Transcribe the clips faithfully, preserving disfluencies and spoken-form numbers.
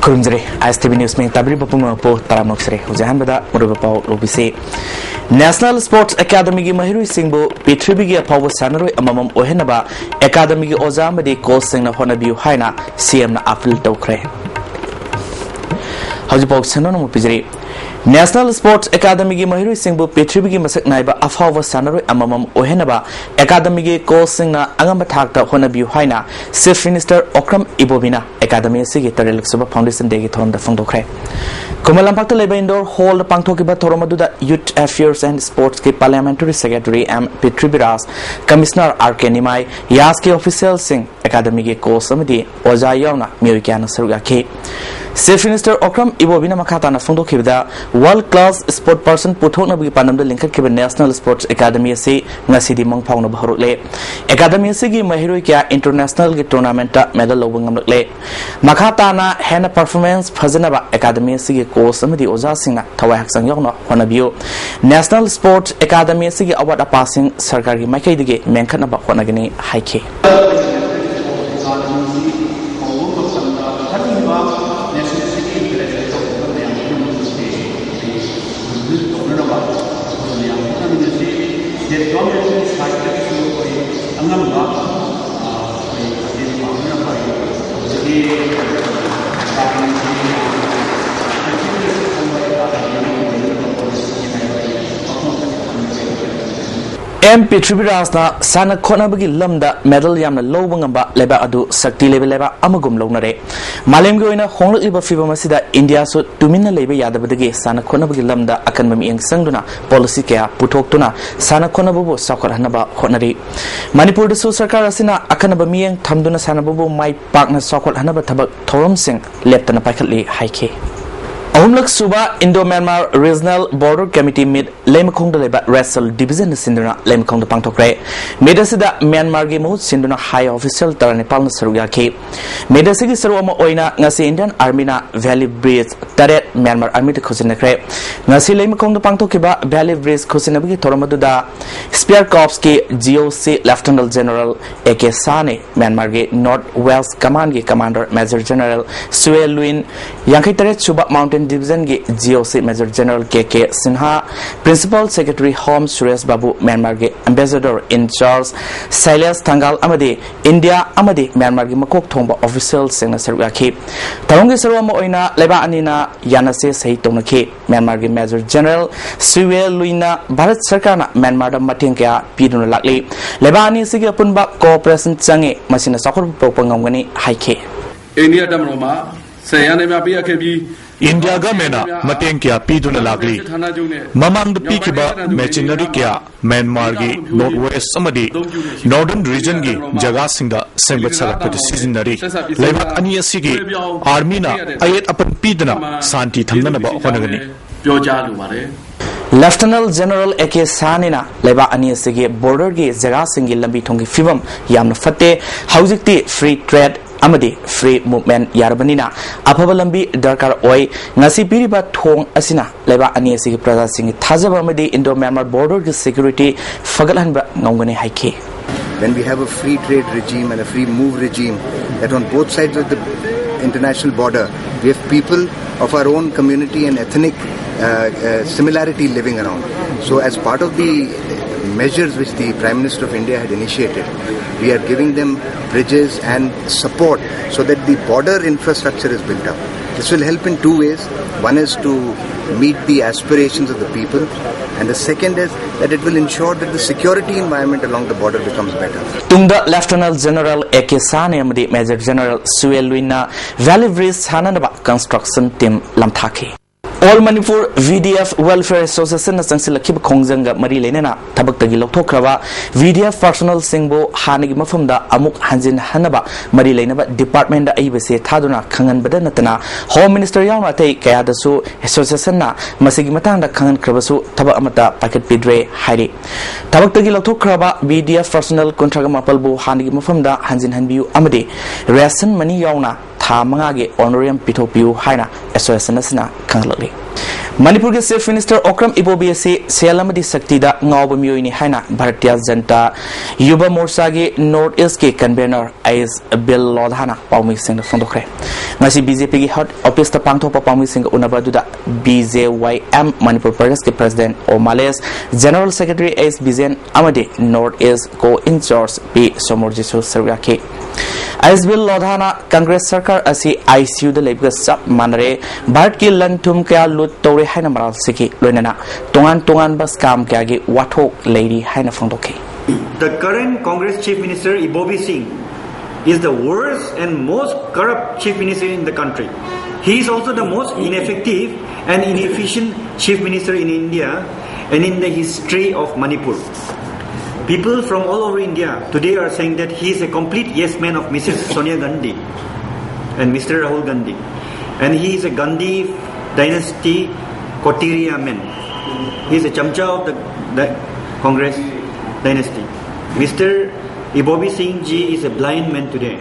ꯈꯨꯔꯨꯝꯖꯔꯤ꯫ ꯑꯥꯏ ꯑꯦꯁ T V news ꯃꯤꯡ ꯇꯥꯕꯤꯔꯤꯕ ꯄꯨꯝꯅꯃꯛꯄꯨ ꯇꯔꯥꯝꯅ ꯑꯣꯛꯆꯔꯤ꯫ ꯍꯧꯖꯤꯛ ꯑꯍꯥꯟꯕꯗ ꯃꯔꯨꯑꯣꯏꯕ ꯄꯥꯎ ꯂꯧꯕꯤꯁꯤ꯫ ꯅꯦꯁꯅꯦꯜ ꯁ꯭ꯄꯣꯔꯠꯁ ꯑꯦꯀꯥꯗꯃꯤꯒꯤ ꯃꯍꯩꯔꯣꯏꯁꯤꯡꯕꯨ ꯄ꯭ꯔꯤꯊꯤꯕꯤꯒꯤ ꯑꯐꯥꯎꯕ ꯁꯥꯟꯅꯔꯣꯏ ꯑꯃꯃꯝ ꯑꯣꯏꯍꯟꯅꯕ ꯑꯦꯀꯥꯗꯃꯤꯒꯤ ꯑꯣꯖꯥ ꯑꯃꯗꯤ ꯀꯣꯆꯁꯤꯡꯅ ꯍꯣꯠꯅꯕꯤꯌꯨ ꯍꯥꯏꯅ ꯁꯤ ꯑꯦꯝꯅ ꯑꯥꯄꯤꯜ ꯇꯧꯈ꯭ꯔꯦ꯫ ꯍꯧꯖꯤꯛ ꯄꯥꯎ ꯁꯟꯗꯣꯛꯅ ꯑꯃꯨꯛ ꯄꯤꯖꯔꯤ꯫ ꯅꯦꯁꯅꯦꯜ ꯁ꯭ꯄꯣꯔꯠꯁ ꯑꯦꯀꯥꯗꯃꯤꯒꯤ ꯃꯍꯩꯔꯣꯏꯁꯤꯡꯕꯨ ꯄ꯭ꯔꯤꯊꯤꯕꯤꯒꯤ ꯃꯁꯛ ꯅꯥꯏꯕ ꯑꯐꯥꯎꯕ ꯁꯥꯟꯅꯔꯣꯏ ꯑꯃꯃꯝ ꯑꯣꯏꯍꯟꯅꯕ ꯑꯦꯀꯥꯗꯃꯤꯒꯤ ꯀꯣꯆꯁꯤꯡꯅ ꯑꯉꯝꯕ ꯊꯥꯛꯇ ꯍꯣꯠꯅꯕꯤꯌꯨ ꯍꯥꯏꯅ ꯆꯤꯐ ꯃꯤꯅꯤꯁꯇꯔ ꯑꯣꯀ꯭ꯔꯝ ꯏꯕꯣꯕꯤꯅ ꯑꯦꯀꯥꯗꯃꯤ ꯑꯁꯤꯒꯤ ꯇꯔꯦꯠꯂꯛ ꯁꯨꯕ ꯐꯥꯎꯟꯗꯦꯁꯟ ꯗꯦꯒꯤ ꯊꯧꯔꯝꯗ ꯐꯣꯡꯗꯣꯛꯈ꯭ꯔꯦ꯫ ꯈꯨꯃꯟ ꯂꯝꯄꯥꯛꯇ ꯂꯩꯕ ꯏꯟꯗꯣꯔ ꯍꯣꯜꯗ ꯄꯥꯡꯊꯣꯛꯈꯤꯕ ꯊꯧꯔꯝ ꯑꯗꯨꯗ ꯌꯨꯊ ꯑꯦꯐꯤꯌꯔꯁ ꯑꯦꯟ ꯁ꯭ꯄꯣꯔꯠꯁꯀꯤ parliamentary secretary M Prithviraj, commissioner R K Nimai, ꯌꯥꯁꯀꯤ ꯑꯣꯐꯤꯁꯤꯌꯦꯜꯁꯤꯡ, ꯑꯦꯀꯥꯗꯃꯤꯒꯤ ꯀꯣꯆ ꯑꯃꯗꯤ ꯑꯣꯖꯥ ꯌꯥꯎꯅ ꯃꯤꯑꯣꯏ ꯀꯌꯥꯅ ꯁꯔꯨꯛ ꯌꯥꯈꯤ꯫ ꯆꯤꯐ ꯃꯤꯅꯤꯁꯇꯔ ꯑꯣꯀ꯭ꯔꯝ ꯏꯕꯣꯕꯤꯅ ꯃꯈꯥ ꯇꯥꯅ ꯐꯣꯡꯗꯣꯛꯈꯤꯕꯗ, ꯋꯥꯔꯜꯗ ꯀ꯭ꯂꯥꯁ ꯁ꯭ꯄꯣꯔꯠ ꯄꯔꯁꯟ ꯄꯨꯊꯣꯛꯅꯕꯒꯤ ꯄꯥꯟꯗꯝꯗ ꯂꯤꯡꯈꯠꯈꯤꯕ ꯅꯦꯁꯅꯦꯜ ꯁ꯭ꯄꯣꯔꯠꯁ ꯑꯦꯀꯥꯗꯃꯤ ꯑꯁꯤ ꯉꯁꯤꯗꯤ ꯃꯪ ꯐꯥꯎꯅꯕ ꯍꯧꯔꯛꯂꯦ꯫ ꯑꯦꯀꯥꯗꯃꯤ ꯑꯁꯤꯒꯤ ꯃꯍꯩꯔꯣꯏ ꯀꯌꯥ ꯏꯟꯇꯔꯅꯦꯁꯅꯦꯜꯒꯤ ꯇꯣꯔꯅꯥꯃꯦꯟꯠꯇ ꯃꯦꯗꯜ ꯂꯧꯕ ꯉꯝꯂꯛꯂꯦ꯫ ꯃꯈꯥ ꯇꯥꯅ ꯍꯦꯟꯅ ꯄꯔꯐꯣꯔꯃꯦꯟꯁ ꯐꯖꯅꯕ ꯑꯦꯀꯥꯗꯃꯤ ꯑꯁꯤꯒꯤ ꯀꯣꯆ ꯑꯃꯗꯤ ꯑꯣꯖꯥꯁꯤꯡꯅ ꯊꯋꯥꯏ ꯍꯛꯆꯥꯡ ꯌꯥꯎꯅ ꯍꯣꯠꯅꯕꯤꯌꯨ꯫ ꯅꯦꯁꯅꯦꯜ ꯁ꯭ꯄꯣꯔꯠꯁ ꯑꯦꯀꯥꯗꯃꯤ ꯑꯁꯤꯒꯤ ꯑꯋꯥꯠ ꯑꯄꯥꯁꯤꯡ ꯁꯔꯀꯥꯔꯒꯤ ꯃꯥꯏꯀꯩꯗꯒꯤ ꯃꯦꯟꯈꯠꯅꯕ ꯍꯣꯠꯅꯒꯅꯤ ꯍꯥꯏꯈꯤ꯫ ꯑꯦꯝ ꯄ꯭ꯔꯤꯊꯤꯕꯤꯔꯥꯖꯅ ꯁꯥꯟꯅ ꯈꯣꯠꯅꯕꯒꯤ ꯂꯝꯗ ꯃꯦꯗꯜ ꯌꯥꯝꯅ ꯂꯧꯕ ꯉꯝꯕ ꯂꯩꯕꯥꯛ ꯑꯗꯨ ꯁꯛꯇꯤ ꯂꯩꯕ ꯂꯩꯕꯥꯛ ꯑꯃꯒꯨꯝ ꯂꯧꯅꯔꯦ꯫ ꯃꯥꯂꯦꯝꯒꯤ ꯑꯣꯏꯅ ꯍꯣꯡꯂꯛꯂꯤꯕ ꯐꯤꯕꯝ ꯑꯁꯤꯗ ꯏꯟꯗꯤꯌꯥꯁꯨ ꯇꯨꯃꯤꯟꯅ ꯂꯩꯕ ꯌꯥꯗꯕꯗꯒꯤ ꯁꯥꯟꯅ ꯈꯣꯠꯅꯕꯒꯤ ꯂꯝꯗ ꯑꯀꯟꯕ ꯃꯤꯠꯌꯦꯡ ꯆꯪꯗꯨꯅ ꯄꯣꯂꯤꯁꯤ ꯀꯌꯥ ꯄꯨꯊꯣꯛꯇꯨꯅ ꯁꯥꯟꯅ ꯈꯣꯠꯅꯕꯕꯨ ꯆꯥꯎꯈꯠꯍꯟꯅꯕ ꯍꯣꯠꯅꯔꯤ꯫ ꯃꯅꯤꯄꯨꯔꯗꯁꯨ ꯁꯔꯀꯥꯔ ꯑꯁꯤꯅ ꯑꯈꯟꯅꯕ ꯃꯤꯠꯌꯦꯡ ꯊꯝꯗꯨꯅ ꯁꯥꯟꯅꯕꯕꯨ ꯃꯥꯏ ꯄꯥꯛꯅ ꯆꯥꯎꯈꯠꯍꯟꯅꯕ ꯊꯕꯛ ꯊꯧꯔꯝꯁꯤꯡ ꯂꯦꯞꯇꯅ ꯄꯥꯏꯈꯠꯂꯤ ꯍꯥꯏꯈꯤ꯫ ꯑꯍꯨꯝꯂꯛ ꯁꯨꯕ Indo-Myanmar Regional Border Committee meet ꯂꯩꯃꯈꯣꯡꯗ ꯂꯩꯕ Red Cell Division ꯅ ꯁꯤꯟꯗꯨꯅ ꯂꯩꯃꯈꯣꯡꯗ ꯄꯥꯡꯊꯣꯛꯈ꯭ꯔꯦ꯫ Meet ꯑꯁꯤꯗ ꯃ꯭ꯌꯥꯟꯃꯥꯔꯒꯤ ꯃꯍꯨꯠ ꯁꯤꯟꯗꯨꯅ high official ꯇꯔꯥꯅꯤꯄꯥꯜꯅ ꯁꯔꯨꯛ ꯌꯥꯈꯤ꯫ Meet ꯑꯁꯤꯒꯤ ꯁꯔꯨꯛ ꯑꯃ ꯑꯣꯏꯅ ꯉꯁꯤ Indian Army ꯅ Valley Bridge ꯇꯔꯦꯠ ꯃ꯭ꯌꯥꯟꯃꯥꯔ Army ꯗ ꯈꯨꯠꯁꯤꯟꯅꯈ꯭ꯔꯦ꯫ ꯉꯁꯤ ꯂꯩꯃꯈꯣꯡꯗ ꯄꯥꯡꯊꯣꯛꯈꯤꯕ Valley Bridge ꯈꯨꯠꯁꯤꯟꯅꯕꯒꯤ ꯊꯧꯔꯝ ꯑꯗꯨꯗ Spear Corps ꯀꯤ G O C Lieutenant General A K ꯁꯥꯍꯅꯤ, ꯃ꯭ꯌꯥꯟꯃꯥꯔꯒꯤ North West Command ꯀꯤ Commander Major General ꯁꯨꯋꯦ ꯂꯨꯏꯟ, ꯌꯥꯡꯈꯩ ꯇꯔꯦꯠ ꯁꯨꯕ Mountain Division ꯒꯤ G O C Major General K K Sinha, Principal Secretary Home Suresh Babu, ꯃ꯭ꯌꯥꯟꯃꯥꯔꯒꯤ Ambassador in Charge ꯁꯩꯂꯦꯁ ꯊꯪꯒꯥꯜ ꯑꯃꯗꯤ India ꯑꯃꯗꯤ ꯃ꯭ꯌꯥꯟꯃꯥꯔꯒꯤ ꯃꯀꯣꯛ ꯊꯣꯡꯕ official ꯁꯤꯡꯅ ꯁꯔꯨꯛ ꯌꯥꯈꯤ꯫ ꯊꯧꯔꯝꯒꯤ ꯁꯔꯨꯛ ꯑꯃ ꯑꯣꯏꯅ ꯂꯩꯕꯥꯛ ꯑꯅꯤꯅ ꯌꯥꯅꯁꯦ ꯁꯍꯤ ꯇꯧꯅꯈꯤ꯫ ꯃ꯭ꯌꯥꯟꯃꯥꯔꯒꯤ Major General ꯁꯨꯋꯦ ꯂꯨꯏꯅ ꯚꯥꯔꯠ ꯁꯔꯀꯥꯔꯅ ꯃ꯭ꯌꯥꯟꯃꯥꯔꯗ ꯃꯇꯦꯡ ꯀꯌꯥ ꯄꯤꯗꯨꯅ ꯂꯥꯛꯂꯤ꯫ ꯂꯩꯕꯥꯛ ꯑꯅꯤ ꯑꯁꯤꯒꯤ ꯑꯄꯨꯟꯕ cooperation ꯆꯪꯏ, ꯃꯁꯤꯅ ꯆꯥꯎꯈꯠꯄ ꯄꯨꯔꯛꯄ ꯉꯝꯒꯅꯤ ꯍꯥꯏꯈꯤ꯫ India ꯗ ꯃꯔꯣꯝ ꯑꯃ ꯁꯦ ꯌꯥꯅ ꯃꯥ ꯄꯤ ꯑꯀꯦ ꯕꯤ India government ꯅ ꯃꯇꯦꯡ ꯀꯌꯥ ꯄꯤꯗꯨꯅ ꯂꯥꯛꯂꯤ꯫ ꯃꯃꯥꯡꯗ ꯄꯤꯈꯤꯕ machinery ꯀꯌꯥ ꯃ꯭ꯌꯥꯟꯃꯥꯔꯒꯤ North West ꯑꯃꯗꯤ Northern Region ꯒꯤ ꯖꯒꯥꯁꯤꯡꯗ ꯁꯦꯝꯒꯠ ꯁꯥꯒꯠꯄꯗ ꯁꯤꯖꯤꯟꯅꯔꯤ꯫ ꯂꯩꯕꯥꯛ ꯑꯅꯤ ꯑꯁꯤꯒꯤ Army ꯅ ꯑꯌꯦꯠ ꯑꯄꯟ ꯄꯤꯗꯅ ꯁꯥꯟꯇꯤ ꯊꯝꯅꯅꯕ ꯍꯣꯠꯅꯒꯅꯤ꯫ Lieutenant General A K ꯁꯥꯍꯅꯤꯅ ꯂꯩꯕꯥꯛ ꯑꯅꯤ ꯑꯁꯤꯒꯤ border ꯒꯤ ꯖꯒꯥꯁꯤꯡꯒꯤ ꯂꯝꯕꯤ ꯊꯣꯡꯒꯤ ꯐꯤꯕꯝ ꯌꯥꯝꯅ ꯐꯠꯇꯦ꯫ ꯍꯧꯖꯤꯛꯇꯤ free trade ꯑꯃꯗꯤ free movement ꯌꯥꯔꯕꯅꯤꯅ ꯑꯐꯕ ꯂꯝꯕꯤ ꯗꯔꯀꯥꯔ ꯑꯣꯏ꯫ ꯉꯁꯤ ꯄꯤꯔꯤꯕ ꯊꯣꯡ ꯑꯁꯤꯅ ꯂꯩꯕꯥꯛ ꯑꯅꯤ ꯑꯁꯤꯒꯤ ꯄ꯭ꯔꯖꯥꯁꯤꯡꯒꯤ ꯊꯥꯖꯕ ꯑꯃꯗꯤ Indo-Myanmar border ꯒꯤ security ꯐꯒꯠꯍꯟꯕ ꯉꯝꯒꯅꯤ ꯍꯥꯏꯈꯤ꯫ When we have a free trade regime and a free move regime, that on both sides of the international border, we have people of our own community and ethnic uh, uh, similarity living around. So, as part of the measures which the Prime Minister of India had initiated, we are giving them bridges and support so that the border infrastructure is built up. This will help in two ways. One is to meet the aspirations of the people, and the second is that it will ensure that the security environment along the border becomes better. ꯇꯨꯡꯗ Lieutenant General A K ꯁꯥꯍꯅꯤ ꯑꯃꯗꯤ Major General ꯁꯨꯋꯦ ꯂꯨꯏꯅ Valley Bridge ꯁꯥꯅꯅꯕ construction team ꯂꯝꯊꯥꯈꯤ꯫ All Manipur V D F Welfare Association ꯅ ꯆꯪꯁꯤꯜꯂꯛꯈꯤꯕ ꯈꯣꯡꯖꯪꯒ ꯃꯔꯤ ꯂꯩꯅꯅ ꯊꯕꯛꯇꯒꯤ ꯂꯧꯊꯣꯛꯈ꯭ꯔꯕ V D F personnel ꯁꯤꯡꯕꯨ ꯍꯥꯟꯅꯒꯤ ꯃꯐꯝꯗ ꯑꯃꯨꯛ ꯍꯟꯖꯤꯟꯍꯟꯅꯕ ꯃꯔꯤ ꯂꯩꯅꯕ department ꯗ ꯑꯏꯕ ꯆꯦ ꯊꯥꯗꯨꯅ ꯈꯪꯍꯟꯕꯗ ꯅꯠꯇꯅ Home Minister ꯌꯥꯎꯅ ꯑꯇꯩ ꯀꯌꯥꯗꯁꯨ association ꯅ ꯃꯁꯤꯒꯤ ꯃꯇꯥꯡꯗ ꯈꯪꯍꯟꯈ꯭ꯔꯕꯁꯨ ꯊꯕꯛ ꯑꯃꯠꯇ ꯄꯥꯏꯈꯠꯄꯤꯗ꯭ꯔꯦ ꯍꯥꯏꯔꯤ꯫ ꯊꯕꯛꯇꯒꯤ ꯂꯧꯊꯣꯛꯈ꯭ꯔꯕ V D F personnel ꯀꯨꯟꯊ꯭ꯔꯥ ꯃꯥꯄꯜꯕꯨ ꯍꯥꯟꯅꯒꯤ ꯃꯐꯝꯗ ꯍꯟꯖꯤꯟꯍꯟꯕꯤꯌꯨ ꯑꯃꯗꯤ ration money ꯌꯥꯎꯅ ꯊꯥ ꯃꯉꯥꯒꯤ honorarium ꯄꯤꯊꯣꯛꯄꯤꯌꯨ ꯍꯥꯏꯅ association ꯑꯁꯤꯅ ꯈꯪꯍꯜꯂꯛꯂꯤ꯫ ꯃꯅꯤꯄꯨꯔꯒꯤ Chief Minister ꯑꯣꯀ꯭ꯔꯝ ꯏꯕꯣꯕꯤ ꯑꯁꯤ ꯁꯦꯜ ꯑꯃꯗꯤ ꯁꯛꯇꯤꯗ ꯉꯥꯎꯕ ꯃꯤꯑꯣꯏꯅꯤ ꯍꯥꯏꯅ ꯚꯥꯔꯇꯤꯌꯥ ꯖꯟꯇꯥ ꯌꯨꯕ ꯃꯣꯔꯆꯥꯒꯤ North East ꯀꯤ convener ꯑꯩꯆ ꯕꯤꯜ ꯂꯣꯙꯥꯅ ꯄꯥꯎꯃꯤꯁꯤꯡꯗ ꯐꯣꯡꯗꯣꯛꯈ꯭ꯔꯦ꯫ ꯉꯁꯤ B J P ꯒꯤ head office ꯇ ꯄꯥꯡꯊꯣꯛꯄ ꯄꯥꯎꯃꯤꯁꯤꯡꯒ ꯎꯅꯕ ꯑꯗꯨꯗ B J Y M Manipur ꯄ꯭ꯔꯗꯦꯁꯀꯤ president ꯑꯣ ꯃꯥꯂꯦꯁ, general secretary ꯑꯩꯆ ꯕꯤꯖꯦꯟ ꯑꯃꯗꯤ North East co-in-charge ꯄꯤ ꯁꯣꯃꯣꯔꯖꯤꯠꯁꯨ ꯁꯔꯨꯛ ꯌꯥꯈꯤ꯫ ꯑꯩꯆ ꯕꯤꯜ ꯂꯣꯙꯥꯅ ꯀꯪꯒ꯭ꯔꯦꯁ ꯁꯔꯀꯥꯔ ꯑꯁꯤ I C U ꯗ ꯂꯩꯕꯒ ꯆꯞ ꯃꯥꯟꯅꯔꯦ, ꯚꯥꯔꯠꯀꯤ ꯂꯟ ꯊꯨꯝ ꯀꯌꯥ ꯂꯨꯠ ꯇꯧꯔꯦ ꯍꯥꯏꯅ ꯃꯔꯥꯜ ꯁꯤꯈꯤ, ꯂꯣꯏꯅꯅ ꯇꯣꯉꯥꯟ ꯇꯣꯉꯥꯟꯕ scam ꯀꯌꯥꯒꯤ ꯋꯥꯊꯣꯛ ꯂꯩꯔꯤ ꯍꯥꯏꯅ ꯐꯣꯡꯗꯣꯛꯈꯤ꯫ The current Congress Chief Minister Ibobi Singh is the worst and most corrupt Chief Minister in the country. He is also the most ineffective and inefficient Chief Minister in India and in the history of Manipur. People from all over India today are saying that he is a complete yes man of Missus Sonia Gandhi and Mister Rahul Gandhi. And he is a Gandhi dynasty coterie man. He is a chamcha of the, the Congress dynasty. Mister Ibobi Singh ji is a blind man today.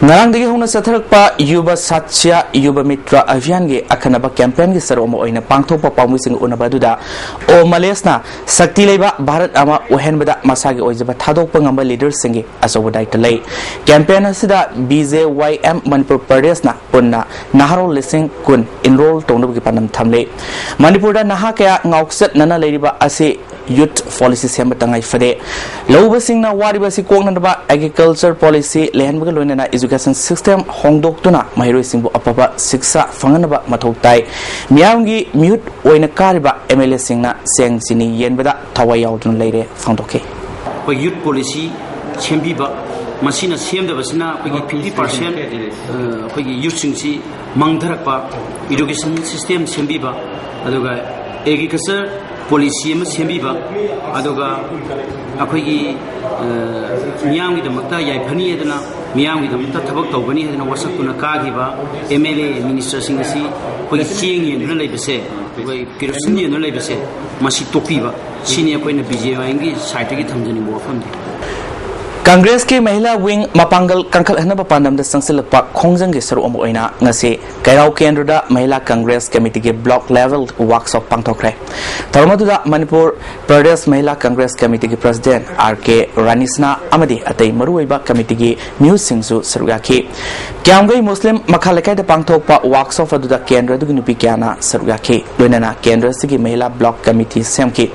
ꯉꯔꯥꯡꯗꯒꯤ ꯍꯧꯅ ꯆꯠꯊꯔꯛꯄ ꯌꯨꯕ ꯁꯥꯠꯁ꯭ꯌ ꯌꯨꯕ metre ꯑꯚꯤꯌꯥꯟꯒꯤ ꯑꯈꯟꯅꯕ campaign ꯒꯤ ꯁꯔꯨꯛ ꯑꯃ ꯑꯣꯏꯅ ꯄꯥꯡꯊꯣꯛꯄ ꯄꯥꯎꯃꯤꯁꯤꯡꯒ ꯎꯅꯕ ꯑꯗꯨꯗ ꯑꯣ ꯃꯥꯂꯦꯁꯅ ꯁꯛꯇꯤ ꯂꯩꯕ ꯚꯥꯔꯠ ꯑꯃ ꯑꯣꯏꯍꯟꯕꯗ ꯃꯁꯥꯒꯤ ꯑꯣꯏꯖꯕ ꯊꯥꯗꯣꯛꯄ ꯉꯝꯕ leader ꯁꯤꯡꯒꯤ ꯑꯆꯧꯕ ꯗꯥꯏꯇ ꯂꯩ꯫ Campaign ꯑꯁꯤꯗ B J Y M Manipur ꯄ꯭ꯔꯗꯦꯁꯅ ꯄꯨꯟꯅ ꯅꯍꯥꯔꯣꯜ ꯂꯤꯁꯤꯡ ꯀꯨꯟ enroll ꯇꯧꯅꯕꯒꯤ ꯄꯥꯟꯗꯝ ꯊꯝꯂꯤ꯫ ꯃꯅꯤꯄꯨꯔꯗ ꯅꯍꯥ ꯀꯌꯥ ꯉꯥꯎꯆꯠꯅꯅ ꯂꯩꯔꯤꯕ ꯑꯁꯤ youth policy ꯁꯦꯝꯕ ꯇꯉꯥꯏ ꯐꯗꯦ꯫ ꯂꯧꯎꯕꯁꯤꯡꯅ ꯋꯥꯔꯤꯕ ꯑꯁꯤ ꯀꯣꯛꯅꯅꯕ agriculture policy ꯂꯩꯍꯟꯕꯒ ꯂꯣꯏꯅꯅ education system ꯍꯣꯡꯗꯣꯛꯇꯨꯅ ꯃꯍꯩꯔꯣꯏꯁꯤꯡꯕꯨ ꯑꯐꯕ ꯁꯤꯛꯁꯥ ꯐꯪꯍꯟꯅꯕ ꯃꯊꯧ ꯇꯥꯏ꯫ ꯃꯤꯌꯥꯝꯒꯤ ꯃꯤꯍꯨꯠ ꯑꯣꯏꯅ ꯀꯥꯔꯤꯕ M L A ꯁꯤꯡꯅ ꯆꯦꯡ ꯆꯤꯅꯤ ꯌꯦꯟꯕꯗ ꯊꯋꯥꯏ ꯌꯥꯎꯗꯨꯅ ꯂꯩꯔꯦ ꯐꯣꯡꯗꯣꯛꯈꯤ꯫ ꯑꯩꯈꯣꯏ youth policy ꯁꯦꯝꯕꯤꯕ, ꯃꯁꯤꯅ ꯁꯦꯝꯗꯕꯁꯤꯅ ꯑꯩꯈꯣꯏꯒꯤ ꯐꯤꯐꯇꯤ ꯄꯥꯔꯁꯦꯟ ꯑꯩꯈꯣꯏꯒꯤ ꯌꯨꯠꯁꯤꯡꯁꯤ ꯃꯥꯡꯊꯔꯛꯄ, ꯏꯗꯨꯀꯦꯁꯟ ꯁꯤꯁꯇꯦꯝ ꯁꯦꯝꯕꯤꯕ, ꯑꯗꯨꯒ ꯑꯦꯒ꯭ꯔꯤꯀꯜꯆꯔ ꯄꯣꯂꯤꯁꯤ ꯑꯃ ꯁꯦꯝꯕꯤꯕ, ꯑꯗꯨꯒ ꯑꯩꯈꯣꯏꯒꯤ ꯃꯤꯌꯥꯝꯒꯤꯗꯃꯛꯇ ꯌꯥꯏꯐꯅꯤ ꯍꯥꯏꯗꯅ, ꯃꯤꯌꯥꯝꯒꯤꯗꯃꯛꯇ ꯊꯕꯛ ꯇꯧꯒꯅꯤ ꯍꯥꯏꯗꯅ ꯋꯥꯁꯛꯇꯨꯅ ꯀꯥꯈꯤꯕ ꯑꯦꯝ ꯑꯦꯜ ꯑꯦ ꯃꯤꯅꯤꯁꯇꯔꯁꯤꯡ ꯑꯁꯤ ꯑꯩꯈꯣꯏꯒꯤ ꯆꯦꯡ ꯌꯦꯟꯗꯨꯅ ꯂꯩꯕꯁꯦ, ꯑꯩꯈꯣꯏ ꯀꯦꯔꯣꯁꯤꯟ ꯌꯦꯟꯗꯨꯅ ꯂꯩꯕꯁꯦ, ꯃꯁꯤ ꯇꯣꯛꯄꯤꯕ, ꯁꯤꯅꯤ ꯑꯩꯈꯣꯏꯅ ꯕꯤ ꯖꯦ ꯋꯥꯏ ꯑꯦꯝꯒꯤ ꯁꯥꯏꯠꯇꯒꯤ ꯊꯝꯖꯅꯤꯡꯕ ꯋꯥꯐꯝꯗꯤ꯫ ꯀꯪꯒ꯭ꯔꯦꯁꯀꯤ ꯃꯍꯤꯂꯥ ꯋꯤꯡ ꯃꯄꯥꯡꯒꯜ ꯀꯟꯈꯠꯍꯟꯅꯕ ꯄꯥꯟꯗꯝꯗ ꯆꯪꯁꯤꯜꯂꯛꯄ ꯈꯣꯡꯖꯪꯒꯤ ꯁꯔꯨꯛ ꯑꯃ ꯑꯣꯏꯅ ꯉꯁꯤ ꯀꯩꯔꯥꯎ ꯀꯦꯟꯗ꯭ꯔꯗ ꯃꯍꯤꯂꯥ ꯀꯪꯒ꯭ꯔꯦꯁ ꯀꯃꯤꯇꯤꯒꯤ ꯕ꯭ꯂꯣꯛ ꯂꯦꯚꯦꯜ ꯋꯥꯔꯛꯁꯣꯞ ꯄꯥꯡꯊꯣꯛꯈ꯭ꯔꯦ꯫ ꯊꯧꯔꯝ ꯑꯗꯨꯗ ꯃꯅꯤꯄꯨꯔ ꯄ꯭ꯔꯗꯦꯁ ꯃꯍꯤꯂꯥ ꯀꯪꯒ꯭ꯔꯦꯁ ꯀꯃꯤꯇꯤꯒꯤ ꯄ꯭ꯔꯁꯤꯗꯦꯟ ꯑꯥꯔ ꯀꯦ ꯔꯥꯅꯤꯁꯅꯥ ꯑꯃꯗꯤ ꯑꯇꯩ ꯃꯔꯨꯑꯣꯏꯕ ꯀꯃꯤꯇꯤꯒꯤ ꯃꯤꯍꯨꯠꯁꯤꯡꯁꯨ ꯁꯔꯨꯛ ꯌꯥꯈꯤ꯫ ꯀ꯭ꯌꯥꯝꯒꯩ ꯃꯨꯁꯂꯤꯝ ꯃꯈꯥ ꯂꯩꯀꯥꯏꯗ ꯄꯥꯡꯊꯣꯛꯄ ꯋꯥꯔꯛꯁꯣꯞ ꯑꯗꯨꯗ ꯀꯦꯟꯗ꯭ꯔ ꯑꯗꯨꯒꯤ ꯅꯨꯄꯤ ꯀꯌꯥꯅ ꯁꯔꯨꯛ ꯌꯥꯈꯤ꯫ ꯂꯣꯏꯅꯅ ꯀꯦꯟꯗ꯭ꯔ ꯑꯁꯤꯒꯤ ꯃꯍꯤꯂꯥ ꯕ꯭ꯂꯣꯛ ꯀꯃꯤꯇꯤ ꯁꯦꯝꯈꯤ꯫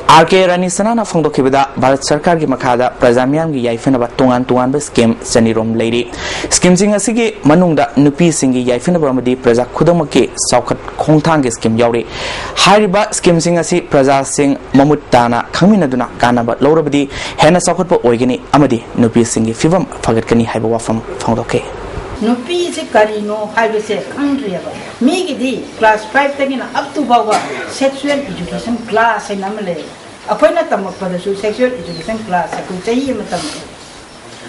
ꯑꯥꯔ ꯀꯦ ꯔꯥꯅꯤꯁꯅꯥꯅ ꯐꯣꯡꯗꯣꯛꯈꯤꯕꯗ, ꯚꯥꯔꯠ ꯁꯔꯀꯥꯔꯒꯤ ꯃꯈꯥꯗ ꯄ꯭ꯔꯖꯥ ꯃꯤꯌꯥꯝꯒꯤ ꯌꯥꯏꯐꯅꯕ ꯇꯣꯉꯥꯟ ꯇꯣꯉꯥꯟꯕ ꯁ꯭ꯀꯤꯝ ꯆꯅꯤꯔꯣꯝ ꯂꯩꯔꯤ꯫ ꯁ꯭ꯀꯤꯝꯁꯤꯡ ꯑꯁꯤꯒꯤ ꯃꯅꯨꯡꯗ ꯅꯨꯄꯤꯁꯤꯡꯒꯤ ꯌꯥꯏꯐꯅꯕ ꯑꯃꯗꯤ ꯄ꯭ꯔꯖꯥ ꯈꯨꯗꯤꯡꯃꯛꯀꯤ ꯆꯥꯎꯈꯠ ꯈꯣꯡꯊꯥꯡꯒꯤ ꯁ꯭ꯀꯤꯝ ꯌꯥꯎꯔꯤ꯫ ꯍꯥꯏꯔꯤꯕ ꯁ꯭ꯀꯤꯝꯁꯤꯡ ꯑꯁꯤ ꯄ꯭ꯔꯖꯥꯁꯤꯡ ꯃꯃꯨꯠ ꯇꯥꯅ ꯈꯪꯃꯤꯟꯅꯗꯨꯅ ꯀꯥꯟꯅꯕ ꯂꯧꯔꯕꯗꯤ ꯍꯦꯟꯅ ꯆꯥꯎꯈꯠꯄ ꯑꯣꯏꯒꯅꯤ ꯑꯃꯗꯤ ꯅꯨꯄꯤꯁꯤꯡꯒꯤ ꯐꯤꯕꯝ ꯐꯒꯠꯀꯅꯤ ꯍꯥꯏꯕ ꯋꯥꯐꯝ ꯐꯣꯡꯗꯣꯛꯈꯤ꯫ ꯅꯨꯄꯤꯁꯤ ꯀꯔꯤꯅꯣ ꯍꯥꯏꯕꯁꯦ ꯈꯪꯗ꯭ꯔꯤꯑꯕ꯫ ꯃꯤꯒꯤꯗꯤ ꯀ꯭ꯂꯥꯁ ꯐꯥꯏꯚꯇꯒꯤꯅ ꯑꯞ ꯇꯨ ꯐꯥꯎꯕ ꯁꯦꯛꯁꯨꯋꯦꯜ ꯏꯖꯨꯀꯦꯁꯟ ꯀ꯭ꯂꯥꯁ ꯍꯥꯏꯅ ꯑꯃ ꯂꯩ꯫ ꯑꯩꯈꯣꯏꯅ ꯇꯝꯃꯛꯄꯗꯁꯨ ꯁꯦꯛꯁꯨꯋꯦꯜ ꯏꯖꯨꯀꯦꯁꯟ ꯀ꯭ꯂꯥꯁ ꯑꯩꯈꯣꯏ ꯆꯍꯤ ꯑꯃ ꯇꯝꯃꯛꯑꯦ꯫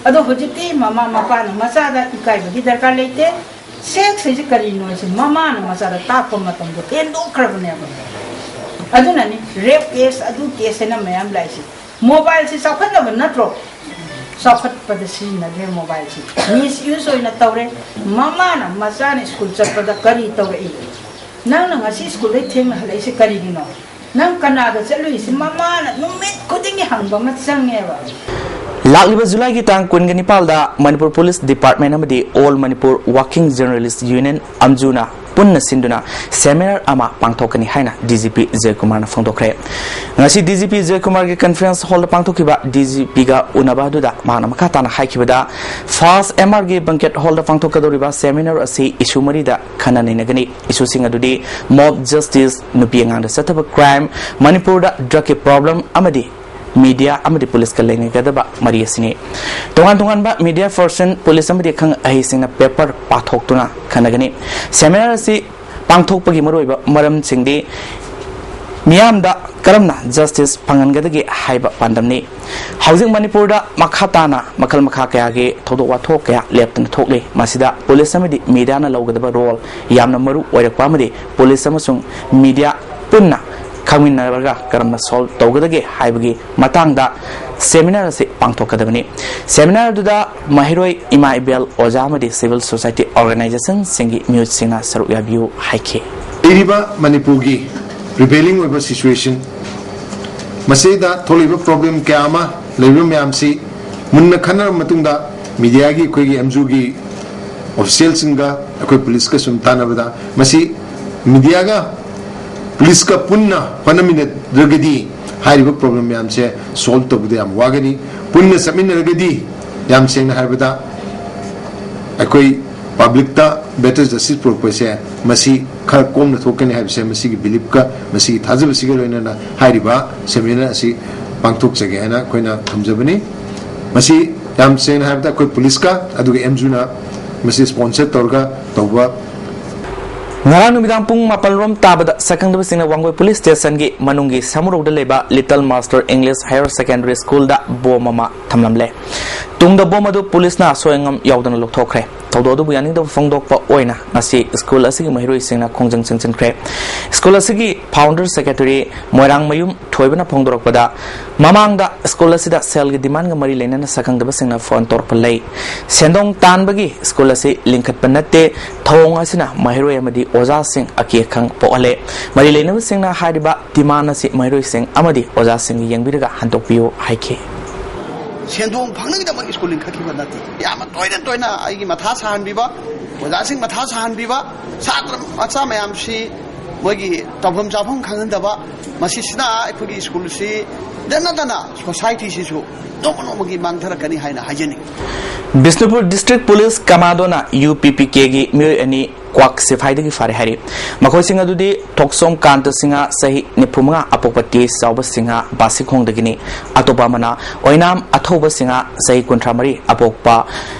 ꯑꯗꯣ ꯍꯧꯖꯤꯛꯇꯤ ꯃꯃꯥ ꯃꯄꯥꯅ ꯃꯆꯥꯗ ꯏꯀꯥꯏꯕꯒꯤ ꯗꯔꯀꯥꯔ ꯂꯩꯇꯦ꯫ ꯁꯦꯛꯁ ꯍꯥꯏꯁꯦ ꯀꯔꯤꯅꯣ ꯍꯥꯏꯁꯦ ꯃꯃꯥꯅ ꯃꯆꯥꯗ ꯇꯥꯛꯄ ꯃꯇꯝꯗꯣ ꯍꯦꯟꯗꯣꯛꯈ꯭ꯔꯕꯅꯦꯕ꯫ ꯑꯗꯨꯅꯅꯤ ꯔꯦꯞ ꯀꯦꯁ, ꯑꯗꯨ ꯀꯦꯁ ꯍꯥꯏꯅ ꯃꯌꯥꯝ ꯂꯥꯛꯏꯁꯦ꯫ ꯃꯣꯕꯥꯏꯜꯁꯤ ꯆꯥꯎꯈꯠꯅꯕ ꯅꯠꯇ꯭ꯔꯣ? ꯆꯥꯎꯈꯠꯄꯗ ꯁꯤꯖꯤꯟꯅꯗ꯭ꯔꯦ ꯃꯣꯕꯥꯏꯜꯁꯤ꯫ ꯃꯤꯁ ꯌꯨꯁ ꯑꯣꯏꯅ ꯇꯧꯔꯦ꯫ ꯃꯃꯥꯅ ꯃꯆꯥꯅ ꯁ꯭ꯀꯨꯜ ꯆꯠꯄꯗ ꯀꯔꯤ ꯇꯧꯔꯛꯏ? ꯅꯪꯅ ꯉꯁꯤ ꯁ꯭ꯀꯨꯜꯗꯩ ꯊꯦꯡꯅ ꯍꯜꯂꯛꯏꯁꯦ ꯀꯔꯤꯒꯤꯅꯣ? ꯅꯪ ꯀꯅꯥꯗ ꯆꯠꯂꯨꯏꯁꯤ? ꯃꯃꯥꯅ ꯅꯨꯃꯤꯠ ꯈꯨꯗꯤꯡꯒꯤ ꯍꯪꯕ ꯑꯃ ꯆꯪꯉꯦꯕ꯫ ꯂꯥꯛꯂꯤꯕ ꯖꯨꯂꯥꯏꯒꯤ ꯇꯥꯡ ꯀꯨꯟꯒ ꯅꯤꯄꯥꯜꯗ ꯃꯅꯤꯄꯨꯔ ꯄꯨꯂꯤꯁ ꯗꯤꯄꯥꯔꯠꯃꯦꯟ ꯑꯃꯗꯤ all Manipur working journalists union, ꯑꯝꯖꯨꯅ ꯄꯨꯟꯅ ꯁꯤꯟꯗꯨꯅ ꯁꯦꯃꯤꯅꯥꯔ ꯑꯃ ꯄꯥꯡꯊꯣꯛꯀꯅꯤ ꯍꯥꯏꯅ ꯗꯤ ꯖꯤ ꯄꯤ ꯖꯌꯀꯨꯃꯥꯔꯅ ꯐꯣꯡꯗꯣꯛꯈ꯭ꯔꯦ꯫ ꯉꯁꯤ ꯗꯤ ꯖꯤ ꯄꯤ ꯖꯌꯀꯨꯃꯥꯔꯒꯤ ꯀꯟꯐꯔꯦꯟꯁ ꯍꯣꯜꯗ ꯄꯥꯡꯊꯣꯛꯈꯤꯕ ꯗꯤ ꯖꯤ ꯄꯤꯒ ꯎꯅꯕ ꯑꯗꯨꯗ ꯃꯍꯥꯛꯅ ꯃꯈꯥ ꯇꯥꯅ ꯍꯥꯏꯈꯤꯕꯗ, ꯐꯥꯔꯁ ꯑꯦꯝ ꯑꯥꯔꯒꯤ ꯕꯦꯡꯀꯦꯠ ꯍꯣꯜꯗ ꯄꯥꯡꯊꯣꯛꯀꯗꯧꯔꯤꯕ ꯁꯦꯃꯤꯅꯥꯔ ꯑꯁꯤ ꯏꯁꯨ ꯃꯔꯤꯗ ꯈꯟꯅ ꯅꯩꯅꯒꯅꯤ꯫ ꯏꯁꯨꯁꯤꯡ ꯑꯗꯨꯗꯤ ꯃꯣꯕ ꯖꯁꯇꯤꯁ, ꯅꯨꯄꯤ ꯑꯉꯥꯡꯗ ꯆꯠꯊꯕ ꯀ꯭ꯔꯥꯏꯝ, ꯃꯅꯤꯄꯨꯔꯗ ꯗ꯭ꯔꯒꯀꯤ ꯄ꯭ꯔꯣꯕ꯭ꯂꯦꯝ ꯑꯃꯗꯤ ꯃꯤꯗꯤꯌꯥ ꯑꯃꯗꯤ ꯄꯨꯂꯤꯁꯀ ꯂꯩꯅꯒꯗꯕ ꯃꯔꯤ ꯑꯁꯤꯅꯤ꯫ ꯇꯣꯉꯥꯟ ꯇꯣꯉꯥꯟꯕ ꯃꯤꯗꯤꯌꯥ ꯄꯔꯁꯟ, ꯄꯨꯂꯤꯁ ꯑꯃꯗꯤ ꯑꯈꯪ ꯑꯍꯩꯁꯤꯡꯅ ꯄꯦꯄꯔ ꯄꯥꯊꯣꯛꯇꯨꯅ ꯈꯟꯅꯒꯅꯤ꯫ ꯁꯦꯃꯤꯅꯥꯔ ꯑꯁꯤ ꯄꯥꯡꯊꯣꯛꯄꯒꯤ ꯃꯔꯨꯑꯣꯏꯕ ꯃꯔꯝꯁꯤꯡꯗꯤ ꯃꯤꯌꯥꯝꯗ ꯀꯔꯝꯅ ꯖꯁꯇꯤꯁ ꯐꯪꯍꯟꯒꯗꯒꯦ ꯍꯥꯏꯕ ꯄꯥꯟꯗꯝꯅꯤ꯫ ꯍꯧꯖꯤꯛ ꯃꯅꯤꯄꯨꯔꯗ ꯃꯈꯥ ꯇꯥꯅ ꯃꯈꯜ ꯃꯈꯥ ꯀꯌꯥꯒꯤ ꯊꯧꯗꯣꯛ ꯋꯥꯊꯣꯛ ꯀꯌꯥ ꯂꯦꯞꯇꯅ ꯊꯣꯛꯂꯤ꯫ ꯃꯁꯤꯗ ꯄꯨꯂꯤꯁ ꯑꯃꯗꯤ ꯃꯤꯗꯤꯌꯥꯅ ꯂꯧꯒꯗꯕ ꯔꯣꯜ ꯌꯥꯝꯅ ꯃꯔꯨ ꯑꯣꯏꯔꯛꯄ ꯑꯃꯗꯤ ꯄꯨꯂꯤꯁ ꯑꯃꯁꯨꯡ ꯃꯤꯗꯤꯌꯥ ꯄꯨꯟꯅ ꯈꯪꯃꯤꯟꯅꯔꯒ ꯀꯔꯝꯅ ꯁꯣꯜꯕ ꯇꯧꯒꯗꯒꯦ ꯍꯥꯏꯕꯒꯤ ꯃꯇꯥꯡꯗ ꯁꯦꯃꯤꯅꯥꯔ ꯑꯁꯤ ꯄꯥꯡꯊꯣꯛꯀꯗꯕꯅꯤ꯫ ꯁꯦꯃꯤꯅꯥꯔ ꯑꯗꯨꯗ ꯃꯍꯩꯔꯣꯏ, ꯏꯃꯥ ꯏꯕꯦꯜ, ꯑꯣꯖꯥ ꯑꯃꯗꯤ ꯁꯤꯚꯤꯜ ꯁꯣꯁꯥꯏꯇꯤ ꯑꯣꯔꯒꯅꯥꯏꯖꯦꯁꯟꯁꯤꯡꯒꯤ ꯃꯤꯑꯣꯏꯁꯤꯡꯅ ꯁꯔꯨꯛ ꯌꯥꯕꯤꯌꯨ ꯍꯥꯏꯈꯤ꯫ ꯂꯩꯔꯤꯕ ꯃꯅꯤꯄꯨꯔꯒꯤ ꯄ꯭ꯔꯤꯚꯦꯂꯤꯡ ꯑꯣꯏꯕ ꯁꯤꯆꯨꯋꯦꯁꯟ, ꯃꯁꯤꯗ ꯊꯣꯛꯂꯤꯕ ꯄ꯭ꯔꯣꯕ꯭ꯂꯦꯝ ꯀꯌꯥ ꯑꯃ ꯂꯩꯔꯤꯕ ꯃꯌꯥꯝꯁꯤ ꯃꯨꯟꯅ ꯈꯟꯅꯔꯕ ꯃꯇꯨꯡꯗ, ꯃꯤꯗꯤꯌꯥꯒꯤ, ꯑꯩꯈꯣꯏꯒꯤ ꯑꯦꯝꯖꯨꯒꯤ ꯑꯣꯐꯤꯁꯤꯌꯦꯜꯁꯤꯡꯒ, ꯑꯩꯈꯣꯏ ꯄꯨꯂꯤꯁꯀ ꯁꯨꯝ ꯇꯥꯟꯅꯕꯗ, ꯃꯁꯤ ꯃꯤꯗꯤꯌꯥꯒ ꯄꯨꯂꯤꯁꯀ ꯄꯨꯟꯅ ꯍꯣꯠꯅꯃꯤꯟꯅꯗ꯭ꯔꯒꯗꯤ ꯍꯥꯏꯔꯤꯕ ꯄ꯭ꯔꯣꯕ꯭ꯂꯦꯝ ꯃꯌꯥꯝꯁꯦ ꯁꯣꯜꯕ ꯇꯧꯕꯗ ꯌꯥꯝ ꯋꯥꯒꯅꯤ꯫ ꯄꯨꯟꯅ ꯆꯠꯃꯤꯟꯅꯔꯒꯗꯤ, ꯌꯥꯝ ꯁꯦꯡꯅ ꯍꯥꯏꯔꯕꯗ, ꯑꯩꯈꯣꯏ ꯄꯕ꯭ꯂꯤꯛꯇ ꯕꯦꯇꯔ ꯖꯁꯇꯤꯁ ꯄꯨꯔꯛꯄꯁꯦ, ꯃꯁꯤ ꯈꯔ ꯀꯣꯝꯅ ꯊꯣꯛꯀꯅꯤ ꯍꯥꯏꯕꯁꯦ, ꯃꯁꯤꯒꯤ ꯕꯤꯂꯤꯐꯀ, ꯃꯁꯤꯒꯤ ꯊꯥꯖꯕꯁꯤꯒ ꯂꯣꯏꯅꯅ ꯍꯥꯏꯔꯤꯕ ꯁꯦꯃꯤꯅꯥꯔ ꯑꯁꯤ ꯄꯥꯡꯊꯣꯛꯆꯒꯦ ꯍꯥꯏꯅ ꯑꯩꯈꯣꯏꯅ ꯊꯝꯖꯕꯅꯤ꯫ ꯃꯁꯤ ꯌꯥꯝ ꯁꯦꯡꯅ ꯍꯥꯏꯔꯕꯗ, ꯑꯩꯈꯣꯏ ꯄꯨꯂꯤꯁꯀ ꯑꯗꯨꯒ ꯑꯦꯝꯖꯨꯅ ꯃꯁꯤ ꯁ꯭ꯄꯣꯟꯁꯔ ꯇꯧꯔꯒ ꯇꯧꯕ꯫ ꯉꯔꯥꯡ ꯅꯨꯃꯤꯗꯥꯡ ꯄꯨꯡ ꯃꯥꯄꯜ ꯔꯣꯝ ꯇꯥꯕꯗ ꯁꯛꯈꯪꯗꯕꯁꯤꯡꯅ ꯋꯥꯡꯒꯣꯏ ꯄꯨꯂꯤꯁ ꯁ꯭ꯇꯦꯁꯟꯒꯤ ꯃꯅꯨꯡꯒꯤ ꯁꯃꯨꯔꯧꯗ ꯂꯩꯕ little master English higher secondary ꯁ꯭ꯀꯨꯜꯗ ꯕꯣꯝ ꯑꯃ ꯊꯝꯂꯝꯂꯦ꯫ ꯇꯨꯡꯗ ꯕꯣꯝ ꯑꯗꯨ ꯄꯨꯂꯤꯁꯅ ꯑꯁꯣꯏ ꯑꯉꯥꯝ ꯌꯥꯎꯗꯅ ꯂꯧꯊꯣꯛꯈ꯭ꯔꯦ꯫ ꯊꯧꯗꯣꯛ ꯑꯗꯨꯕꯨ ꯌꯥꯅꯤꯡꯗꯕ ꯐꯣꯡꯗꯣꯛꯄ ꯑꯣꯏꯅ ꯉꯁꯤ ꯁ꯭ꯀꯨꯜ ꯑꯁꯤꯒꯤ ꯃꯍꯩꯔꯣꯏꯁꯤꯡꯅ ꯈꯣꯡꯖꯪ ꯆꯪꯁꯤꯟꯈ꯭ꯔꯦ꯫ ꯁ꯭ꯀꯨꯜ ꯑꯁꯤꯒꯤ ꯐꯥꯎꯟꯗꯔ ꯁꯦꯀ꯭ꯔꯦꯇꯔꯤ ꯃꯣꯏꯔꯥꯡꯃꯌꯨꯝ ꯊꯣꯏꯕꯅ ꯐꯣꯡꯗꯣꯔꯛꯄꯗ, ꯃꯃꯥꯡꯗ ꯁ꯭ꯀꯨꯜ ꯑꯁꯤꯗ ꯁꯦꯜꯒꯤ ꯗꯤꯃꯥꯟꯒ ꯃꯔꯤ ꯂꯩꯅꯅ ꯁꯛꯈꯪꯗꯕꯁꯤꯡꯅ ꯐꯣꯟ ꯇꯧꯔꯛꯄ ꯂꯩ꯫ ꯁꯦꯟꯗꯣꯡ ꯇꯥꯟꯕꯒꯤ ꯁ꯭ꯀꯨꯜ ꯑꯁꯤ ꯂꯤꯡꯈꯠꯄ ꯅꯠꯇꯦ꯫ ꯊꯧꯑꯣꯡ ꯑꯁꯤꯅ ꯃꯍꯩꯔꯣꯏ ꯑꯃꯗꯤ ꯑꯣꯖꯥꯁꯤꯡ ꯑꯀꯤ ꯑꯈꯪ ꯄꯣꯛꯍꯜꯂꯦ꯫ ꯃꯔꯤ ꯂꯩꯅꯕꯁꯤꯡꯅ ꯍꯥꯏꯔꯤꯕ ꯗꯤꯃꯥꯟ ꯑꯁꯤ ꯃꯍꯩꯔꯣꯏꯁꯤꯡ ꯑꯃꯗꯤ ꯑꯣꯖꯥꯁꯤꯡꯒꯤ ꯌꯦꯡꯕꯤꯔꯒ ꯍꯟꯗꯣꯛꯄꯤꯌꯨ ꯍꯥꯏꯈꯤ꯫ ꯁꯦꯟꯗꯣꯡ ꯐꯪꯅꯕꯒꯤꯗꯃꯛ ꯁ꯭ꯀꯨꯜ ꯂꯤꯡꯈꯠꯈꯤꯕ ꯅꯠꯇꯦ꯫ ꯌꯥꯝꯅ ꯇꯣꯏꯅ ꯇꯣꯏꯅ ꯑꯩꯒꯤ ꯃꯊꯥ ꯁꯥꯍꯟꯕꯤꯕ, ꯑꯣꯖꯥꯁꯤꯡ ꯃꯊꯥ ꯁꯥꯍꯟꯕꯤꯕ, ꯁꯥꯇ꯭ꯔ ꯃꯆꯥ ꯃꯌꯥꯝꯁꯤ ꯃꯣꯏꯒꯤ ꯇꯧꯐꯝ ꯆꯥꯐꯝ ꯈꯪꯍꯟꯗꯕ, ꯃꯁꯤꯁꯤꯅ ꯑꯩꯈꯣꯏꯒꯤ ꯁ꯭ꯀꯨꯜꯁꯤ ꯗꯅ ꯗꯅ ꯁꯣꯁꯥꯏꯇꯤꯁꯤꯁꯨ ꯅꯣꯡꯃ ꯅꯣꯡꯃꯒꯤ ꯃꯥꯡꯊꯔꯛꯀꯅꯤ ꯍꯥꯏꯅ ꯍꯥꯏꯖꯅꯤꯡꯏ꯫ ꯕꯤꯁꯅꯨꯄꯨꯔ ꯗꯤꯁꯇ꯭ꯔꯤꯛ ꯄꯨꯂꯤꯁ ꯀꯃꯥꯟꯗꯣꯅ ꯌꯨ ꯄꯤ ꯄꯤ ꯀꯦꯒꯤ ꯃꯤꯑꯣꯏ ꯑꯅꯤ ꯀ꯭ꯋꯥꯛ ꯁꯤꯐꯥꯏꯗꯒꯤ ꯐꯥꯔꯦ ꯍꯥꯏꯔꯤ꯫ ꯃꯈꯣꯏꯁꯤꯡ ꯑꯗꯨꯗꯤ ꯊꯣꯛꯆꯣꯝ ꯀꯥꯟꯇ ꯁꯤꯡꯍ, ꯆꯍꯤ ꯅꯤꯐꯨ ꯃꯉꯥ, ꯑꯄꯣꯛꯄ ꯇꯦꯖ ꯆꯥꯎꯕ ꯁꯤꯡꯍ, ꯕꯥꯁꯤꯈꯣꯡꯗꯒꯤꯅꯤ꯫ ꯑꯇꯣꯞꯄ ꯑꯃꯅ ꯑꯣꯏꯅꯥꯝ ꯑꯊꯧꯕ ꯁꯤꯡꯍ, ꯆꯍꯤ ꯀꯨꯟꯊ꯭ꯔꯥ ꯃꯔꯤ, ꯑꯄꯣꯛꯄ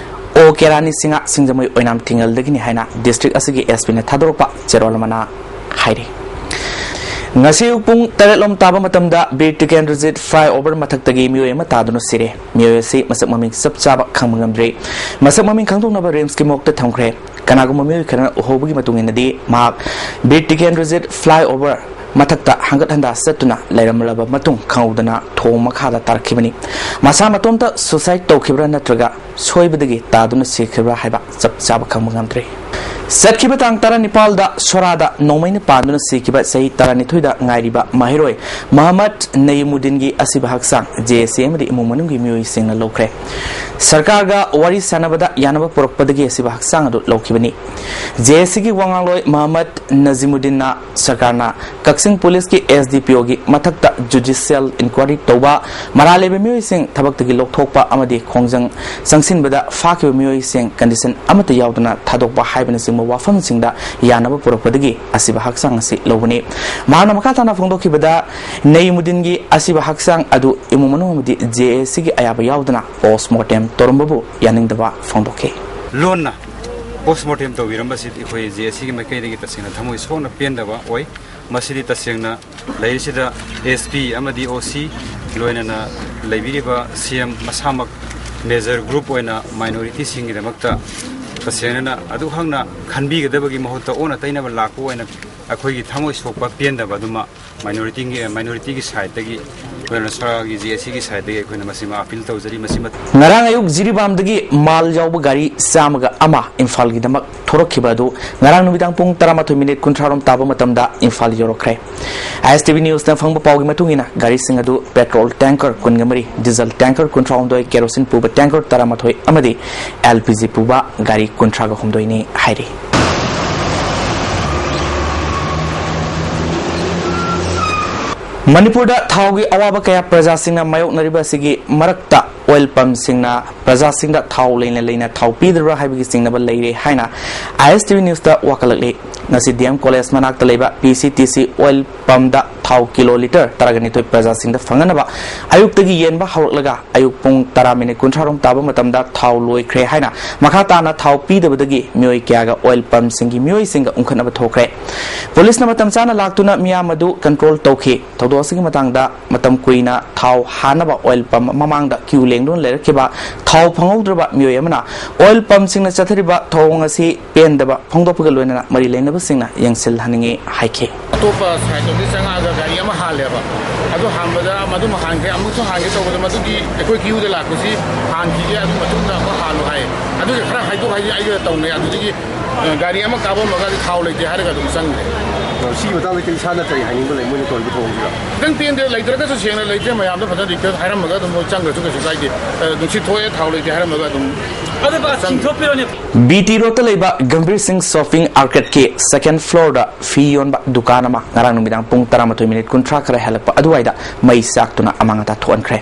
ꯑꯣ ꯀꯦꯔꯥꯅꯤ ꯁꯤꯡꯍ, ꯁꯤꯡꯖꯃꯩ ꯑꯣꯏꯅꯥꯝ ꯊꯤꯡꯉꯦꯜꯗꯒꯤꯅꯤ ꯍꯥꯏꯅ ꯗꯤꯁꯇ꯭ꯔꯤꯛ ꯑꯁꯤꯒꯤ ꯑꯦꯁ ꯄꯤꯅ ꯊꯥꯗꯣꯔꯛꯄ ꯆꯦꯔꯣꯜ ꯑꯃꯅ ꯍꯥꯏꯔꯤ꯫ ꯉꯁꯤ ꯑꯌꯨꯛ ꯄꯨꯡ ꯇꯔꯦꯠ ꯂꯣꯝ ꯇꯥꯕ ꯃꯇꯝꯗ ꯕꯤꯔ ꯇꯤꯀꯦꯟꯗ꯭ꯔꯖꯤꯠ ꯐ꯭ꯂꯥꯏꯑꯣꯚꯔ ꯃꯊꯛꯇꯒꯤ ꯃꯤꯑꯣꯏ ꯑꯃ ꯇꯥꯗꯨꯅ ꯁꯤꯔꯦ꯫ ꯃꯤꯑꯣꯏ ꯑꯁꯤ ꯃꯁꯛ ꯃꯃꯤꯡ ꯆꯞ ꯆꯥꯕ ꯈꯪꯕ ꯉꯝꯗ꯭ꯔꯤ꯫ ꯃꯁꯛ ꯃꯃꯤꯡ ꯈꯪꯗꯣꯛꯅꯕ ꯔꯤꯝꯁꯀꯤ ꯃꯣꯔꯒꯇ ꯊꯝꯈ꯭ꯔꯦ꯫ ꯀꯅꯥꯒꯨꯝꯕ ꯃꯤꯑꯣꯏ ꯈꯔꯅ ꯎꯍꯧꯕꯒꯤ ꯃꯇꯨꯡ ꯏꯟꯅꯗꯤ, ꯃꯍꯥꯛ ꯕꯤꯔ ꯇꯤꯀꯦꯟꯗ꯭ꯔꯖꯤꯠ ꯐ꯭ꯂꯥꯏꯑꯣꯚꯔ ꯃꯊꯛꯇ ꯍꯪꯒꯠ ꯍꯟꯗꯥ ꯆꯠꯇꯨꯅ ꯂꯩꯔꯝꯂꯕ ꯃꯇꯨꯡ ꯈꯪꯍꯧꯗꯅ ꯊꯣꯡ ꯃꯈꯥꯗ ꯇꯥꯔꯛꯈꯤꯕꯅꯤ꯫ ꯃꯁꯥ ꯃꯇꯣꯝꯇ ꯁꯨꯁꯥꯏꯗ ꯇꯧꯈꯤꯕ꯭ꯔꯥ ꯅꯠꯇ꯭ꯔꯒ ꯁꯣꯏꯕꯗꯒꯤ ꯇꯥꯗꯨꯅ ꯁꯤꯈꯤꯕ꯭ꯔꯥ ꯍꯥꯏꯕ ꯆꯞ ꯆꯥꯕ ꯈꯪꯕ ꯉꯝꯗ꯭ꯔꯤ꯫ ꯆꯠꯈꯤꯕ ꯇꯥꯡ ꯇꯔꯥꯅꯤꯄꯥꯜꯗ ꯁꯣꯔꯥꯗ ꯅꯣꯡꯃꯩꯅ ꯄꯥꯟꯗꯨꯅ ꯁꯤꯈꯤꯕ ꯆꯍꯤ ꯇꯔꯥꯅꯤꯊꯣꯏꯗ ꯉꯥꯏꯔꯤꯕ ꯃꯍꯩꯔꯣꯏ ꯃꯍꯃꯗ ꯅꯌꯤꯃꯨꯗꯤꯟꯒꯤ ꯑꯁꯤꯕ ꯍꯛꯆꯥꯡ ꯖꯦ ꯑꯦ ꯁꯤ ꯑꯃꯗꯤ ꯏꯃꯨꯡ ꯃꯅꯨꯡꯒꯤ ꯃꯤꯑꯣꯏꯁꯤꯡꯅ ꯂꯧꯈ꯭ꯔꯦ꯫ ꯁꯔꯀꯥꯔꯒ ꯋꯥꯔꯤ ꯁꯥꯟꯅꯕꯗ ꯌꯥꯅꯕ ꯄꯨꯔꯛꯄꯗꯒꯤ ꯑꯁꯤꯕ ꯍꯛꯆꯥꯡ ꯑꯗꯨ ꯂꯧꯈꯤꯕꯅꯤ꯫ ꯖꯦ ꯑꯦ ꯁꯤꯒꯤ ꯋꯥꯉꯥꯡꯂꯣꯏ ꯃꯍꯃꯗ ꯅꯖꯤꯃꯨꯗꯤꯟꯅ ꯁꯔꯀꯥꯔꯅ ꯀꯛꯆꯤꯡ ꯄꯨꯂꯤꯁꯀꯤ ꯑꯦꯁ ꯗꯤ ꯄꯤ ꯑꯣꯒꯤ ꯃꯊꯛꯇ ꯖꯨꯗꯤꯁꯤꯌꯦꯜ ꯏꯟꯀ꯭ꯋꯥꯔꯤ ꯇꯧꯕ, ꯃꯔꯥꯜ ꯂꯩꯕ ꯃꯤꯑꯣꯏꯁꯤꯡ ꯊꯕꯛꯇꯒꯤ ꯂꯧꯊꯣꯛꯄ ꯑꯃꯗꯤ ꯈꯣꯡꯖꯪ ꯆꯪꯁꯤꯟꯕꯗ ꯐꯥꯈꯤꯕ ꯃꯤꯑꯣꯏꯁꯤꯡ ꯀꯟꯗꯤꯁꯟ ꯑꯃꯠꯇ ꯌꯥꯎꯗꯅ ꯊꯥꯗꯣꯛꯄ ꯍꯥꯏꯕꯅꯆꯤꯡꯕ ꯋꯥꯐꯝꯁꯤꯡꯗ ꯌꯥꯅꯕ ꯄꯨꯔꯛꯄꯗꯒꯤ ꯑꯁꯤꯕ ꯍꯛꯆꯥꯡ ꯑꯁꯤ ꯂꯧꯕꯅꯤ꯫ ꯃꯍꯥꯛꯅ ꯃꯈꯥ ꯇꯥꯅ ꯐꯣꯡꯗꯣꯛꯈꯤꯕꯗ, ꯅꯌꯤꯃꯨꯗꯤꯟꯒꯤ ꯑꯁꯤꯕ ꯍꯛꯆꯥꯡ ꯑꯗꯨ ꯏꯃꯨꯡ ꯃꯅꯨꯡ ꯑꯃꯗꯤ ꯖꯦ ꯑꯦ ꯁꯤꯒꯤ ꯑꯌꯥꯕ ꯌꯥꯎꯗꯅ ꯄꯣꯁꯃꯣꯔꯇꯦꯝ ꯇꯧꯔꯝꯕꯕꯨ ꯌꯥꯅꯤꯡꯗꯕ ꯐꯣꯡꯗꯣꯛꯈꯤ꯫ ꯂꯣꯟꯅ ꯄꯣꯁꯃꯣꯔꯇꯦꯝ ꯇꯧꯕꯤꯔꯝꯕꯁꯤꯗꯤ ꯑꯩꯈꯣꯏ ꯖꯦ ꯑꯦ ꯁꯤꯒꯤ ꯃꯥꯏꯀꯩꯗꯒꯤ ꯇꯁꯦꯡꯅ ꯊꯃꯣꯏ ꯁꯣꯛꯅ ꯄꯦꯟꯗꯕ ꯑꯣꯏ꯫ ꯃꯁꯤꯗꯤ ꯇꯁꯦꯡꯅ ꯂꯩꯔꯤꯁꯤꯗ ꯑꯦꯁ ꯄꯤ ꯑꯃꯗꯤ ꯑꯣ ꯁꯤ, ꯂꯣꯏꯅꯅ ꯂꯩꯕꯤꯔꯤꯕ ꯁꯤ ꯑꯦꯝ ꯃꯁꯥꯃꯛ ꯃꯦꯖꯔ ꯒ꯭ꯔꯨꯞ ꯑꯣꯏꯅ ꯃꯥꯏꯅꯣꯔꯤꯇꯤꯁꯤꯡꯒꯤꯗꯃꯛꯇ ꯇꯁꯦꯡꯅ ꯑꯗꯨꯈꯛꯅ ꯈꯟꯕꯤꯒꯗꯕꯒꯤ ꯃꯍꯨꯠꯇ ꯑꯣꯟꯅ ꯇꯩꯅꯕ ꯂꯥꯛꯄ ꯑꯣꯏꯅ ꯑꯩꯈꯣꯏꯒꯤ ꯊꯃꯣꯏ ꯁꯣꯛꯄ ꯄꯦꯟꯗꯕ ꯑꯗꯨꯃ ꯃꯥꯏꯅꯣꯔꯤꯇꯤꯒꯤ, ꯃꯥꯏꯅꯣꯔꯤꯇꯤꯒꯤ ꯁꯥꯏꯠꯇꯒꯤ, ꯑꯩꯈꯣꯏꯅ ꯁꯔꯀꯥꯔꯒꯤ ꯖꯦ ꯑꯦ ꯁꯤꯒꯤ ꯁꯥꯏꯠꯇꯒꯤ ꯑꯩꯈꯣꯏꯅ ꯃꯁꯤꯃ ꯑꯄꯤꯜ ꯇꯧꯖꯔꯤ꯫ ꯃꯁꯤꯃ ꯉꯔꯥꯡ ꯑꯌꯨꯛ ꯖꯤꯔꯤꯕꯥꯝꯗꯒꯤ ꯃꯥꯜ ꯌꯥꯎꯕ ꯒꯥꯔꯤ ꯆꯥꯝꯃꯒ ꯑꯃ ꯏꯝꯐꯥꯜꯒꯤꯗꯃꯛ ꯊꯣꯔꯛꯈꯤꯕ ꯑꯗꯨ ꯉꯔꯥꯡ ꯅꯨꯃꯤꯗꯥꯡ ꯄꯨꯡ ꯇꯔꯥꯃꯥꯊꯣꯏ ꯃꯤꯅꯤꯠ ꯀꯨꯟꯊ꯭ꯔꯥ ꯔꯣꯝ ꯇꯥꯕ ꯃꯇꯝꯗ ꯏꯝꯐꯥꯜ ꯌꯧꯔꯛꯈ꯭ꯔꯦ꯫ ꯑꯥꯏ ꯑꯦꯁ ꯇꯤ ꯚꯤ ꯅ꯭ꯌꯨꯁꯅ ꯐꯪꯕ ꯄꯥꯎꯒꯤ ꯃꯇꯨꯡ ꯏꯟꯅ, ꯒꯥꯔꯤꯁꯤꯡ ꯑꯗꯨ ꯄꯦꯇ꯭ꯔꯣꯜ ꯇꯦꯡꯀꯔ ꯀꯨꯟꯒ ꯃꯔꯤ, ꯗꯤꯖꯜ ꯇꯦꯡꯀꯔ ꯀꯨꯟꯊ꯭ꯔꯥ ꯍꯨꯝꯗꯣꯏ, ꯀꯦꯔꯣꯁꯤꯟ ꯄꯨꯕ ꯇꯦꯡꯀꯔ ꯇꯔꯥꯃꯥꯊꯣꯏ ꯑꯃꯗꯤ ꯑꯦꯜ ꯄꯤ ꯖꯤ ꯄꯨꯕ ꯒꯥꯔꯤ ꯀꯨꯟꯊ꯭ꯔꯥꯒ ꯍꯨꯝꯗꯣꯏꯅꯤ ꯍꯥꯏꯔꯤ꯫ ꯃꯅꯤꯄꯨꯔꯗ ꯊꯥꯎꯒꯤ ꯑꯋꯥꯕ ꯀꯌꯥ ꯄ꯭ꯔꯖꯥꯁꯤꯡꯅ ꯃꯥꯌꯣꯛꯅꯔꯤꯕ ꯑꯁꯤꯒꯤ ꯃꯔꯛꯇ ꯑꯣꯏꯜ ꯄꯝꯁꯤꯡꯅ ꯄ꯭ꯔꯖꯥꯁꯤꯡꯗ ꯊꯥꯎ ꯂꯩꯅ ꯂꯩꯅ ꯊꯥꯎ ꯄꯤꯗ꯭ꯔꯕ꯭ꯔꯥ ꯍꯥꯏꯕꯒꯤ ꯆꯤꯡꯅꯕ ꯂꯩꯔꯦ ꯍꯥꯏꯅ ꯑꯥꯏ ꯑꯦꯁ ꯇꯤ ꯚꯤ ꯅ꯭ꯌꯨꯁꯇ ꯋꯥꯀꯠꯂꯛꯂꯤ꯫ ꯉꯁꯤ ꯗꯤ ꯑꯦꯝ ꯀꯣꯂꯦꯖ ꯃꯅꯥꯛꯇ ꯂꯩꯕ ꯄꯤ ꯁꯤ ꯇꯤ ꯁꯤ ꯑꯣꯏꯜ ꯄꯝꯗ ꯊꯥꯎ ꯀꯤꯂꯣ ꯂꯤꯇꯔ ꯇꯔꯥꯒ ꯅꯤꯊꯣꯏ ꯄ꯭ꯔꯖꯥꯁꯤꯡꯗ ꯐꯪꯅꯅꯕ ꯑꯌꯨꯛꯇꯒꯤ ꯌꯦꯟꯕ ꯍꯧꯔꯛꯂꯒ ꯑꯌꯨꯛ ꯄꯨꯡ ꯇꯔꯥ ꯃꯤꯅꯤꯠ ꯀꯨꯟꯊ꯭ꯔꯥ ꯔꯣꯝ ꯇꯥꯕ ꯃꯇꯝꯗ ꯊꯥꯎ ꯂꯣꯏꯈ꯭ꯔꯦ ꯍꯥꯏꯅ ꯃꯈꯥ ꯇꯥꯅ ꯊꯥꯎ ꯄꯤꯗꯕꯗꯒꯤ ꯃꯤꯑꯣꯏ ꯀꯌꯥꯒ ꯑꯣꯏꯜ ꯄꯝꯁꯤꯡꯒꯤ ꯃꯤꯑꯣꯏꯁꯤꯡꯒ ꯎꯪꯈꯠꯅꯕ ꯊꯣꯛꯈ꯭ꯔꯦ꯫ ꯄꯨꯂꯤꯁꯅ ꯃꯇꯝ ꯆꯥꯅ ꯂꯥꯛꯇꯨꯅ ꯃꯤꯌꯥꯝ ꯑꯗꯨ ꯀꯟꯇ꯭ꯔꯣꯜ ꯇꯧꯈꯤ꯫ ꯊꯧꯗꯣꯛ ꯑꯁꯤꯒꯤ ꯃꯇꯥꯡꯗ ꯃꯇꯝ ꯀꯨꯏꯅ ꯊꯥꯎ ꯍꯥꯟꯅꯕ ꯑꯣꯏꯜ ꯄꯝ ꯃꯃꯥꯡꯗ ꯀ꯭ꯌꯨ ꯂꯦꯡꯗꯨꯅ ꯂꯩꯔꯛꯈꯤꯕ ꯊꯥꯎ ꯐꯪꯍꯧꯗ꯭ꯔꯕ ꯃꯤꯑꯣꯏ ꯑꯃꯅ ꯑꯣꯏꯜ ꯄꯝꯁꯤꯡꯅ ꯆꯠꯊꯔꯤꯕ ꯊꯧꯑꯣꯡ ꯑꯁꯤ ꯄꯦꯟꯗꯕ ꯐꯣꯡꯗꯣꯛꯄꯒ ꯂꯣꯏꯅꯅ ꯃꯔꯤ ꯂꯩꯅꯕꯁꯤꯡꯅ ꯌꯦꯡꯁꯤꯜꯍꯟꯅꯤꯡꯏ ꯍꯥꯏꯈꯤ꯫ ꯑꯇꯣꯞꯄ ꯁꯥꯏꯠꯇꯒꯤ ꯆꯪꯉꯛꯑꯒ ꯒꯥꯔꯤ ꯑꯃ ꯍꯥꯜꯂꯦꯕ꯫ ꯑꯗꯨ ꯍꯥꯟꯕꯗ ꯃꯗꯨꯃ ꯍꯥꯟꯈ꯭ꯔꯦ, ꯑꯃꯨꯛꯁꯨ ꯍꯥꯟꯒꯦ ꯇꯧꯕꯗ ꯃꯗꯨꯒꯤ ꯑꯩꯈꯣꯏ ꯀ꯭ꯌꯨꯗ ꯂꯥꯛꯄꯁꯤ ꯍꯥꯟꯈꯤꯒꯦ, ꯑꯗꯨ ꯃꯇꯨꯡꯗ ꯑꯃꯨꯛ ꯍꯥꯜꯂꯣ ꯍꯥꯏ꯫ ꯑꯗꯨꯒꯤ ꯈꯔ ꯍꯥꯏꯗꯣꯛ ꯍꯥꯏꯖꯤꯟ ꯑꯩꯒ ꯇꯧꯅꯩ꯫ ꯑꯗꯨꯗꯒꯤ, ꯑ, ꯒꯥꯔꯤ ꯑꯃ ꯀꯥꯞꯄꯝꯃꯒ ꯊꯥꯎ ꯂꯩꯇꯦ ꯍꯥꯏꯔꯒ ꯑꯗꯨꯝ ꯆꯪꯈ꯭ꯔꯦ꯫ ꯁꯤꯒꯤ ꯃꯇꯥꯡꯗ ꯏꯁꯥꯅ ꯀꯔꯤ ꯍꯥꯏꯅꯤꯡꯕ ꯂꯩ, ꯃꯣꯏꯅ ꯇꯧꯔꯤꯕ ꯊꯧꯑꯣꯡꯁꯤꯗ? ꯈꯤꯇꯪ ꯄꯦꯟꯗꯦ, ꯂꯩꯇ꯭ꯔꯒꯁꯨ ꯁꯦꯡꯅ ꯂꯩꯇ꯭ꯔꯦ, ꯃꯌꯥꯝꯗ ꯐꯖꯅ ꯔꯤꯀ꯭ꯋꯦꯁ ꯍꯥꯏꯔꯝꯃꯒ ꯑꯗꯨꯝ ꯃꯣꯏ ꯆꯪꯈ꯭ꯔꯁꯨ ꯀꯩꯁꯨ ꯀꯥꯏꯗꯦ꯫ ꯑ, ꯅꯨꯡꯁꯤꯠ ꯊꯣꯛꯑꯦ, ꯊꯥꯎ ꯂꯩꯇꯦ ꯍꯥꯏꯔꯝꯃꯒ ꯑꯗꯨꯝ ꯑꯗꯨꯒ ꯆꯪꯈ꯭ꯔꯦ꯫ ꯆꯤꯡꯊꯣꯛꯄꯤꯔꯣꯅꯦ꯫ ꯕꯤ ꯇꯤ ꯔꯣꯗꯇ ꯂꯩꯕ ꯒꯝꯚꯤꯔ ꯁꯤꯡ ꯁꯣꯄꯤꯡ ꯑꯥꯔꯀꯦꯠꯀꯤ ꯁꯦꯀꯦꯟ ꯐ꯭ꯂꯣꯔꯗ ꯐꯤ ꯌꯣꯟꯕ ꯗꯨꯀꯥꯟ ꯑꯃ ꯉꯔꯥꯡ ꯅꯨꯃꯤꯗꯥꯡ ꯄꯨꯡ ꯇꯔꯥꯃꯥꯊꯣꯏ ꯃꯤꯅꯤꯠ ꯀꯨꯟꯊ꯭ꯔꯥ ꯈꯔ ꯍꯦꯜꯂꯛꯄ ꯑꯗꯨꯋꯥꯏꯗ ꯃꯩ ꯆꯥꯛꯇꯨꯅ ꯑꯃꯥꯡ ꯑꯇꯥ ꯊꯣꯛꯍꯟꯈ꯭ꯔꯦ꯫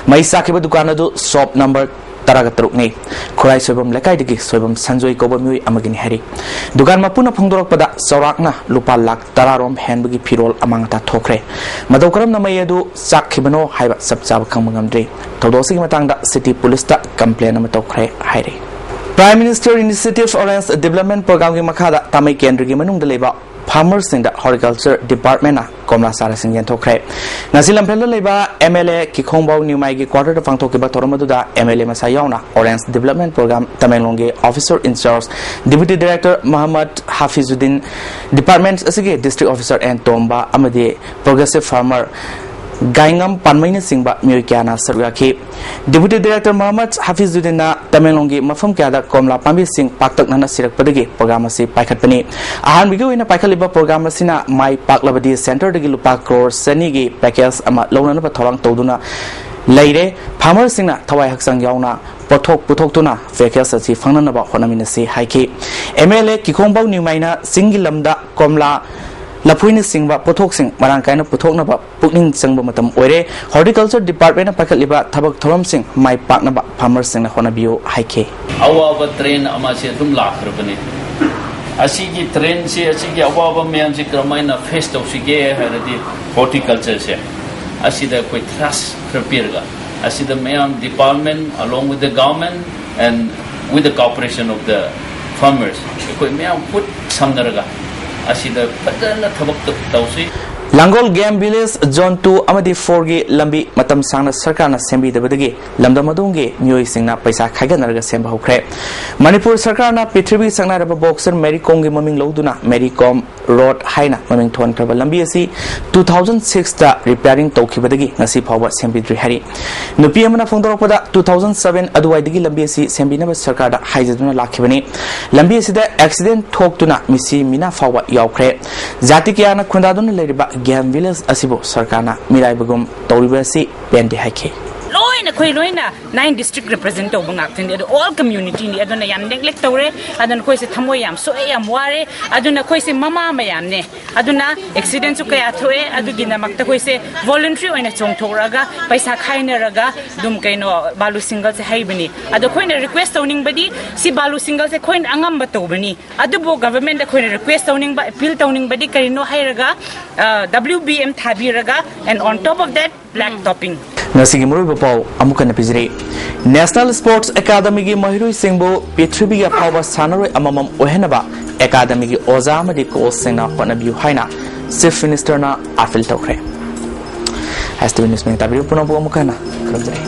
ꯃꯩ ꯆꯥꯛꯈꯤꯕ ꯗꯨꯀꯥꯟ ꯑꯗꯨ ꯁꯣꯞ ꯅꯝꯕꯔ ꯇꯔꯥꯒ ꯇꯔꯨꯛꯅꯤ꯫ ꯈꯨꯔꯥꯏ ꯁꯣꯏꯕꯝ ꯂꯩꯀꯥꯏꯗꯒꯤ ꯁꯣꯏꯕꯝ ꯁꯟꯖꯣꯏ ꯀꯧꯕ ꯃꯤꯑꯣꯏ ꯑꯃꯒꯤꯅꯤ ꯍꯥꯏꯔꯤ꯫ ꯗꯨꯀꯥꯟ ꯃꯄꯨꯅ ꯐꯣꯡꯗꯣꯔꯛꯄꯗ ꯆꯥꯎꯔꯥꯛꯅ ꯂꯨꯄꯥ ꯂꯥꯈ ꯇꯔꯥꯔꯣꯝ ꯍꯦꯟꯕꯒꯤ ꯐꯤꯔꯣꯜ ꯑꯃꯥꯡ ꯑꯇꯥ ꯊꯣꯛꯈ꯭ꯔꯦ꯫ ꯃꯇꯧ ꯀꯔꯝꯅ ꯃꯩ ꯑꯗꯨ ꯆꯥꯛꯈꯤꯕꯅꯣ ꯍꯥꯏꯕ ꯆꯞ ꯆꯥꯕ ꯈꯪꯕ ꯉꯝꯗ꯭ꯔꯤ꯫ ꯊꯧꯗꯣꯛ ꯑꯁꯤꯒꯤ ꯃꯇꯥꯡꯗ ꯁꯤꯇꯤ ꯄꯨꯂꯤꯁꯇ ꯀꯝꯄ꯭ꯂꯦꯟ ꯑꯃ ꯇꯧꯈ꯭ꯔꯦ ꯍꯥꯏꯔꯤ꯫ Prime Minister Initiative Orange Development Programꯒꯤ ꯃꯈꯥꯗ ꯇꯥꯃꯩ ꯀꯦꯟꯗ꯭ꯔꯒꯤ ꯃꯅꯨꯡꯗ ꯂꯩꯕ ꯐꯥꯔꯃꯔꯁꯤꯡꯗ ꯍꯣꯔꯇꯤꯀꯜꯆꯔ ꯗꯤꯄꯥꯔꯠꯃꯦꯟꯅ ꯀꯣꯝꯂꯥ ꯆꯥꯔꯁꯤꯡ ꯌꯦꯟꯊꯣꯛꯈ꯭ꯔꯦ꯫ ꯉꯁꯤ ꯂꯝꯐꯦꯜꯗ ꯂꯩꯕ ꯑꯦꯝ ꯑꯦꯜ ꯑꯦ ꯀꯤꯈꯣꯡꯕꯥꯎ ꯅ꯭ꯌꯨꯃꯥꯏꯒꯤ ꯀ꯭ꯋꯥꯇꯔꯗ ꯄꯥꯡꯊꯣꯛꯈꯤꯕ ꯊꯧꯔꯝ ꯑꯗꯨꯗ ꯑꯦꯝ ꯑꯦꯜ ꯑꯦ ꯃꯁꯥ ꯌꯥꯎꯅ Orange Development Programme ꯇꯃꯦꯡꯂꯣꯡꯒꯤ officer in charge, deputy director ꯃꯍꯃꯗ ꯍꯥꯐꯤꯖꯨꯗꯤꯟ, department ꯑꯁꯤꯒꯤ district officer ꯑꯦꯟ ꯇꯣꯝꯕ ꯑꯃꯗꯤ progressive farmer ꯒꯥꯏꯉꯝ ꯄꯥꯟꯃꯩꯅꯆꯤꯡꯕ ꯃꯤꯑꯣꯏ ꯀꯌꯥꯅ ꯁꯔꯨꯛ ꯌꯥꯈꯤ꯫ Deputy Director ꯃꯍꯃꯗ ꯍꯥꯐꯤꯖꯨꯗꯤꯟꯅ ꯇꯃꯦꯡꯂꯣꯡꯒꯤ ꯃꯐꯝ ꯀꯌꯥꯗ ꯀꯣꯝꯂꯥ ꯄꯥꯝꯕꯤꯁꯤꯡ ꯄꯥꯛꯇꯛꯅꯅ ꯁꯤꯔꯛꯄꯗꯒꯤ program ꯑꯁꯤ ꯄꯥꯏꯈꯠꯄꯅꯤ꯫ ꯑꯍꯥꯟꯕꯒꯤ ꯑꯣꯏꯅ ꯄꯥꯏꯈꯠꯂꯤꯕ program ꯑꯁꯤꯅ ꯃꯥꯏ ꯄꯥꯛꯂꯕꯗꯤ centreꯗꯒꯤ ꯂꯨꯄꯥ ꯀ꯭ꯔꯣꯔ ꯆꯅꯤꯒꯤ package ꯑꯃ ꯂꯧꯅꯅꯕ ꯊꯧꯔꯥꯡ ꯇꯧꯗꯨꯅ ꯂꯩꯔꯦ꯫ ꯐꯥꯔꯃꯔꯁꯤꯡꯅ ꯊꯋꯥꯏ ꯍꯛꯆꯥꯡ ꯌꯥꯎꯅ ꯄꯣꯠꯊꯣꯛ ꯄꯨꯊꯣꯛꯇꯨꯅ package ꯑꯁꯤ ꯐꯪꯅꯅꯕ ꯍꯣꯠꯅꯃꯤꯟꯅꯁꯤ ꯍꯥꯏꯈꯤ꯫ ꯑꯦꯝ ꯑꯦꯜ ꯑꯦ ꯀꯤꯈꯣꯡꯕꯥꯎ ꯅ꯭ꯌꯨꯃꯥꯏꯅ ꯆꯤꯡꯒꯤ ꯂꯝꯗ ꯀꯣꯝꯂꯥ ꯂꯐꯣꯏꯅꯆꯤꯡꯕ ꯄꯣꯠꯊꯣꯛꯁꯤꯡ ꯃꯔꯥꯡ ꯀꯥꯏꯅ ꯄꯨꯊꯣꯛꯅꯕ ꯄꯨꯛꯅꯤꯡ ꯆꯪꯕ ꯃꯇꯝ ꯑꯣꯏꯔꯦ꯫ Horticulture Department ꯅ ꯄꯥꯏꯈꯠꯂꯤꯕ ꯊꯕꯛ ꯊꯧꯔꯝꯁꯤꯡ ꯃꯥꯏ ꯄꯥꯛꯅꯕ farmers ꯁꯤꯡꯅ ꯍꯣꯠꯅꯕꯤꯌꯨ ꯍꯥꯏꯈꯤ꯫ ꯑꯋꯥꯕ trend ꯑꯃꯁꯦ ꯑꯗꯨꯝ ꯂꯥꯛꯈ꯭ꯔꯕꯅꯤ꯫ ꯑꯁꯤꯒꯤ trend ꯁꯦ, ꯑꯁꯤꯒꯤ ꯑꯋꯥꯕ ꯃꯌꯥꯝꯁꯦ ꯀꯔꯝꯍꯥꯏꯅ face ꯇꯧꯁꯤꯒꯦ ꯍꯥꯏꯔꯗꯤ, horticulture ꯁꯦ ꯑꯁꯤꯗ ꯑꯩꯈꯣꯏ thrust ꯈꯔ ꯄꯤꯔꯒ, ꯑꯁꯤꯗ ꯃꯌꯥꯝ department, along with the government and with the cooperation of the farmers, ꯑꯩꯈꯣꯏ ꯃꯌꯥꯝ ꯈꯨꯠ ꯁꯝꯅꯔꯒ ꯑꯁꯤꯗ ꯐꯖꯅ ꯊꯕꯛ ꯇꯧ-, ꯇꯧꯁꯤ꯫ ꯂꯥꯡꯒꯣꯜ Game Village Zone two ꯑꯃꯗꯤ four ꯒꯤ ꯂꯝꯕꯤ ꯃꯇꯝ ꯁꯥꯡꯅ ꯁꯔꯀꯥꯔꯅ ꯁꯦꯝꯕꯤꯗꯕꯗꯒꯤ ꯂꯝꯗꯝ ꯑꯗꯨꯒꯤ ꯃꯤꯑꯣꯏꯁꯤꯡꯅ ꯄꯩꯁꯥ ꯈꯥꯏꯒꯠꯅꯔꯒ ꯁꯦꯝꯕ ꯍꯧꯈ꯭ꯔꯦ꯫ ꯃꯅꯤꯄꯨꯔ ꯁꯔꯀꯥꯔꯅ ꯄ꯭ꯔꯤꯊꯤꯕꯤꯒꯤ ꯁꯛꯅꯥꯏꯔꯕ boxer Mary Kom ꯒꯤ ꯃꯃꯤꯡ ꯂꯧꯗꯨꯅ Mary Kom Road ꯍꯥꯏꯅ ꯃꯃꯤꯡ ꯊꯣꯟꯈ꯭ꯔꯕ ꯂꯝꯕꯤ ꯑꯁꯤ two thousand six ꯇ repairing ꯇꯧꯈꯤꯕꯗꯒꯤ ꯉꯁꯤ ꯐꯥꯎꯕ ꯁꯦꯝꯕꯤꯗ꯭ꯔꯤ ꯍꯥꯏꯔꯤ꯫ ꯅꯨꯄꯤ ꯑꯃꯅ ꯐꯣꯡꯗꯣꯔꯛꯄꯗ, two thousand seven ꯑꯗꯨꯋꯥꯏꯗꯒꯤ ꯂꯝꯕꯤ ꯑꯁꯤ ꯁꯦꯝꯕꯤꯅꯕ ꯁꯔꯀꯥꯔꯗ ꯍꯥꯏꯖꯗꯨꯅ ꯂꯥꯛꯈꯤꯕꯅꯤ꯫ ꯂꯝꯕꯤ ꯑꯁꯤꯗ accident ꯊꯣꯛꯇꯨꯅ ꯃꯤꯁꯤ ꯃꯤꯅꯥ ꯐꯥꯎꯕ ꯌꯥꯎꯈ꯭ꯔꯦ꯫ ꯖꯥꯇꯤ ꯀꯌꯥꯅ ꯈꯨꯟꯗꯥꯗꯨꯅ ꯂꯩꯔꯤꯕ Game Village ꯑꯁꯤꯕꯨ ꯁꯔꯀꯥꯔꯅ ꯃꯤꯔꯥꯏꯕꯒꯨꯝ ꯇꯧꯔꯤꯕ ꯑꯁꯤ ꯄꯦꯟꯗꯦ ꯍꯥꯏꯈꯤ꯫ ꯂꯣꯏꯅ, ꯑꯩꯈꯣꯏ ꯂꯣꯏꯅ nine district represent ꯇꯧꯕ ꯉꯥꯛꯇꯅꯤ, ꯑꯗꯨ all community ꯅꯤ, ꯑꯗꯨꯅ ꯌꯥꯝ neglect ꯇꯧꯔꯦ꯫ ꯑꯗꯨꯅ ꯑꯩꯈꯣꯏꯁꯦ ꯊꯃꯣꯏ ꯌꯥꯝ ꯁꯣꯛꯑꯦ, ꯌꯥꯝ ꯋꯥꯔꯦ꯫ ꯑꯗꯨꯅ ꯑꯩꯈꯣꯏꯁꯦ ꯃꯃꯥ ꯃꯌꯥꯝꯅꯦ, ꯑꯗꯨꯅ accident ꯁꯨ ꯀꯌꯥ ꯊꯣꯛꯑꯦ꯫ ꯑꯗꯨꯒꯤꯗꯃꯛꯇ ꯑꯩꯈꯣꯏꯁꯦ voluntary ꯑꯣꯏꯅ ꯆꯣꯡꯊꯣꯛꯔꯒ, ꯄꯩꯁꯥ ꯈꯥꯏꯅꯔꯒ ꯑꯗꯨꯝ, ꯀꯩꯅꯣ, ꯕꯥꯂꯨ ꯁꯤꯡꯒꯜꯁꯦ ꯍꯩꯕꯅꯤ꯫ ꯑꯗꯣ ꯑꯩꯈꯣꯏꯅ request ꯇꯧꯅꯤꯡꯕꯗꯤ, ꯁꯤ ꯕꯥꯂꯨ ꯁꯤꯡꯒꯜꯁꯦ ꯑꯩꯈꯣꯏꯅ ꯑꯉꯝꯕ ꯇꯧꯕꯅꯤ, ꯑꯗꯨꯕꯨ government ꯗ ꯑꯩꯈꯣꯏꯅ request ꯇꯧꯅꯤꯡꯕ, appeal ꯇꯧꯅꯤꯡꯕꯗꯤ ꯀꯔꯤꯅꯣ ꯍꯥꯏꯔꯒ, ꯑ, W B M ꯊꯥꯕꯤꯔꯒ, and on top of that, black topping꯫ ꯉꯁꯤꯒꯤ ꯃꯔꯨꯑꯣꯏꯕ ꯄꯥꯎ ꯑꯃꯨꯛ ꯍꯟꯅ ꯄꯤꯖꯔꯤ꯫ National Sports Academy ꯒꯤ ꯃꯍꯩꯔꯣꯏꯁꯤꯡꯕꯨ ꯄ꯭ꯔꯤꯊꯤꯕꯤꯒꯤ ꯑꯐꯥꯎꯕ ꯁꯥꯟꯅꯔꯣꯏ ꯑꯃꯃꯝ ꯑꯣꯏꯍꯟꯅꯕ academy ꯒꯤ ꯑꯣꯖꯥ ꯑꯃꯗꯤ coach ꯁꯤꯡꯅ ꯍꯣꯠꯅꯕꯤꯌꯨ ꯍꯥꯏꯅ Chief Minister ꯅ appeal ꯇꯧꯈ꯭ꯔꯦ꯫ S T V News ꯃꯤꯡ ꯇꯥꯕꯤꯔꯤꯕ ꯄꯨꯝꯅꯃꯛꯄꯨ ꯑꯃꯨꯛ ꯍꯟꯅ ꯈꯨꯔꯨꯝꯖꯔꯤ꯫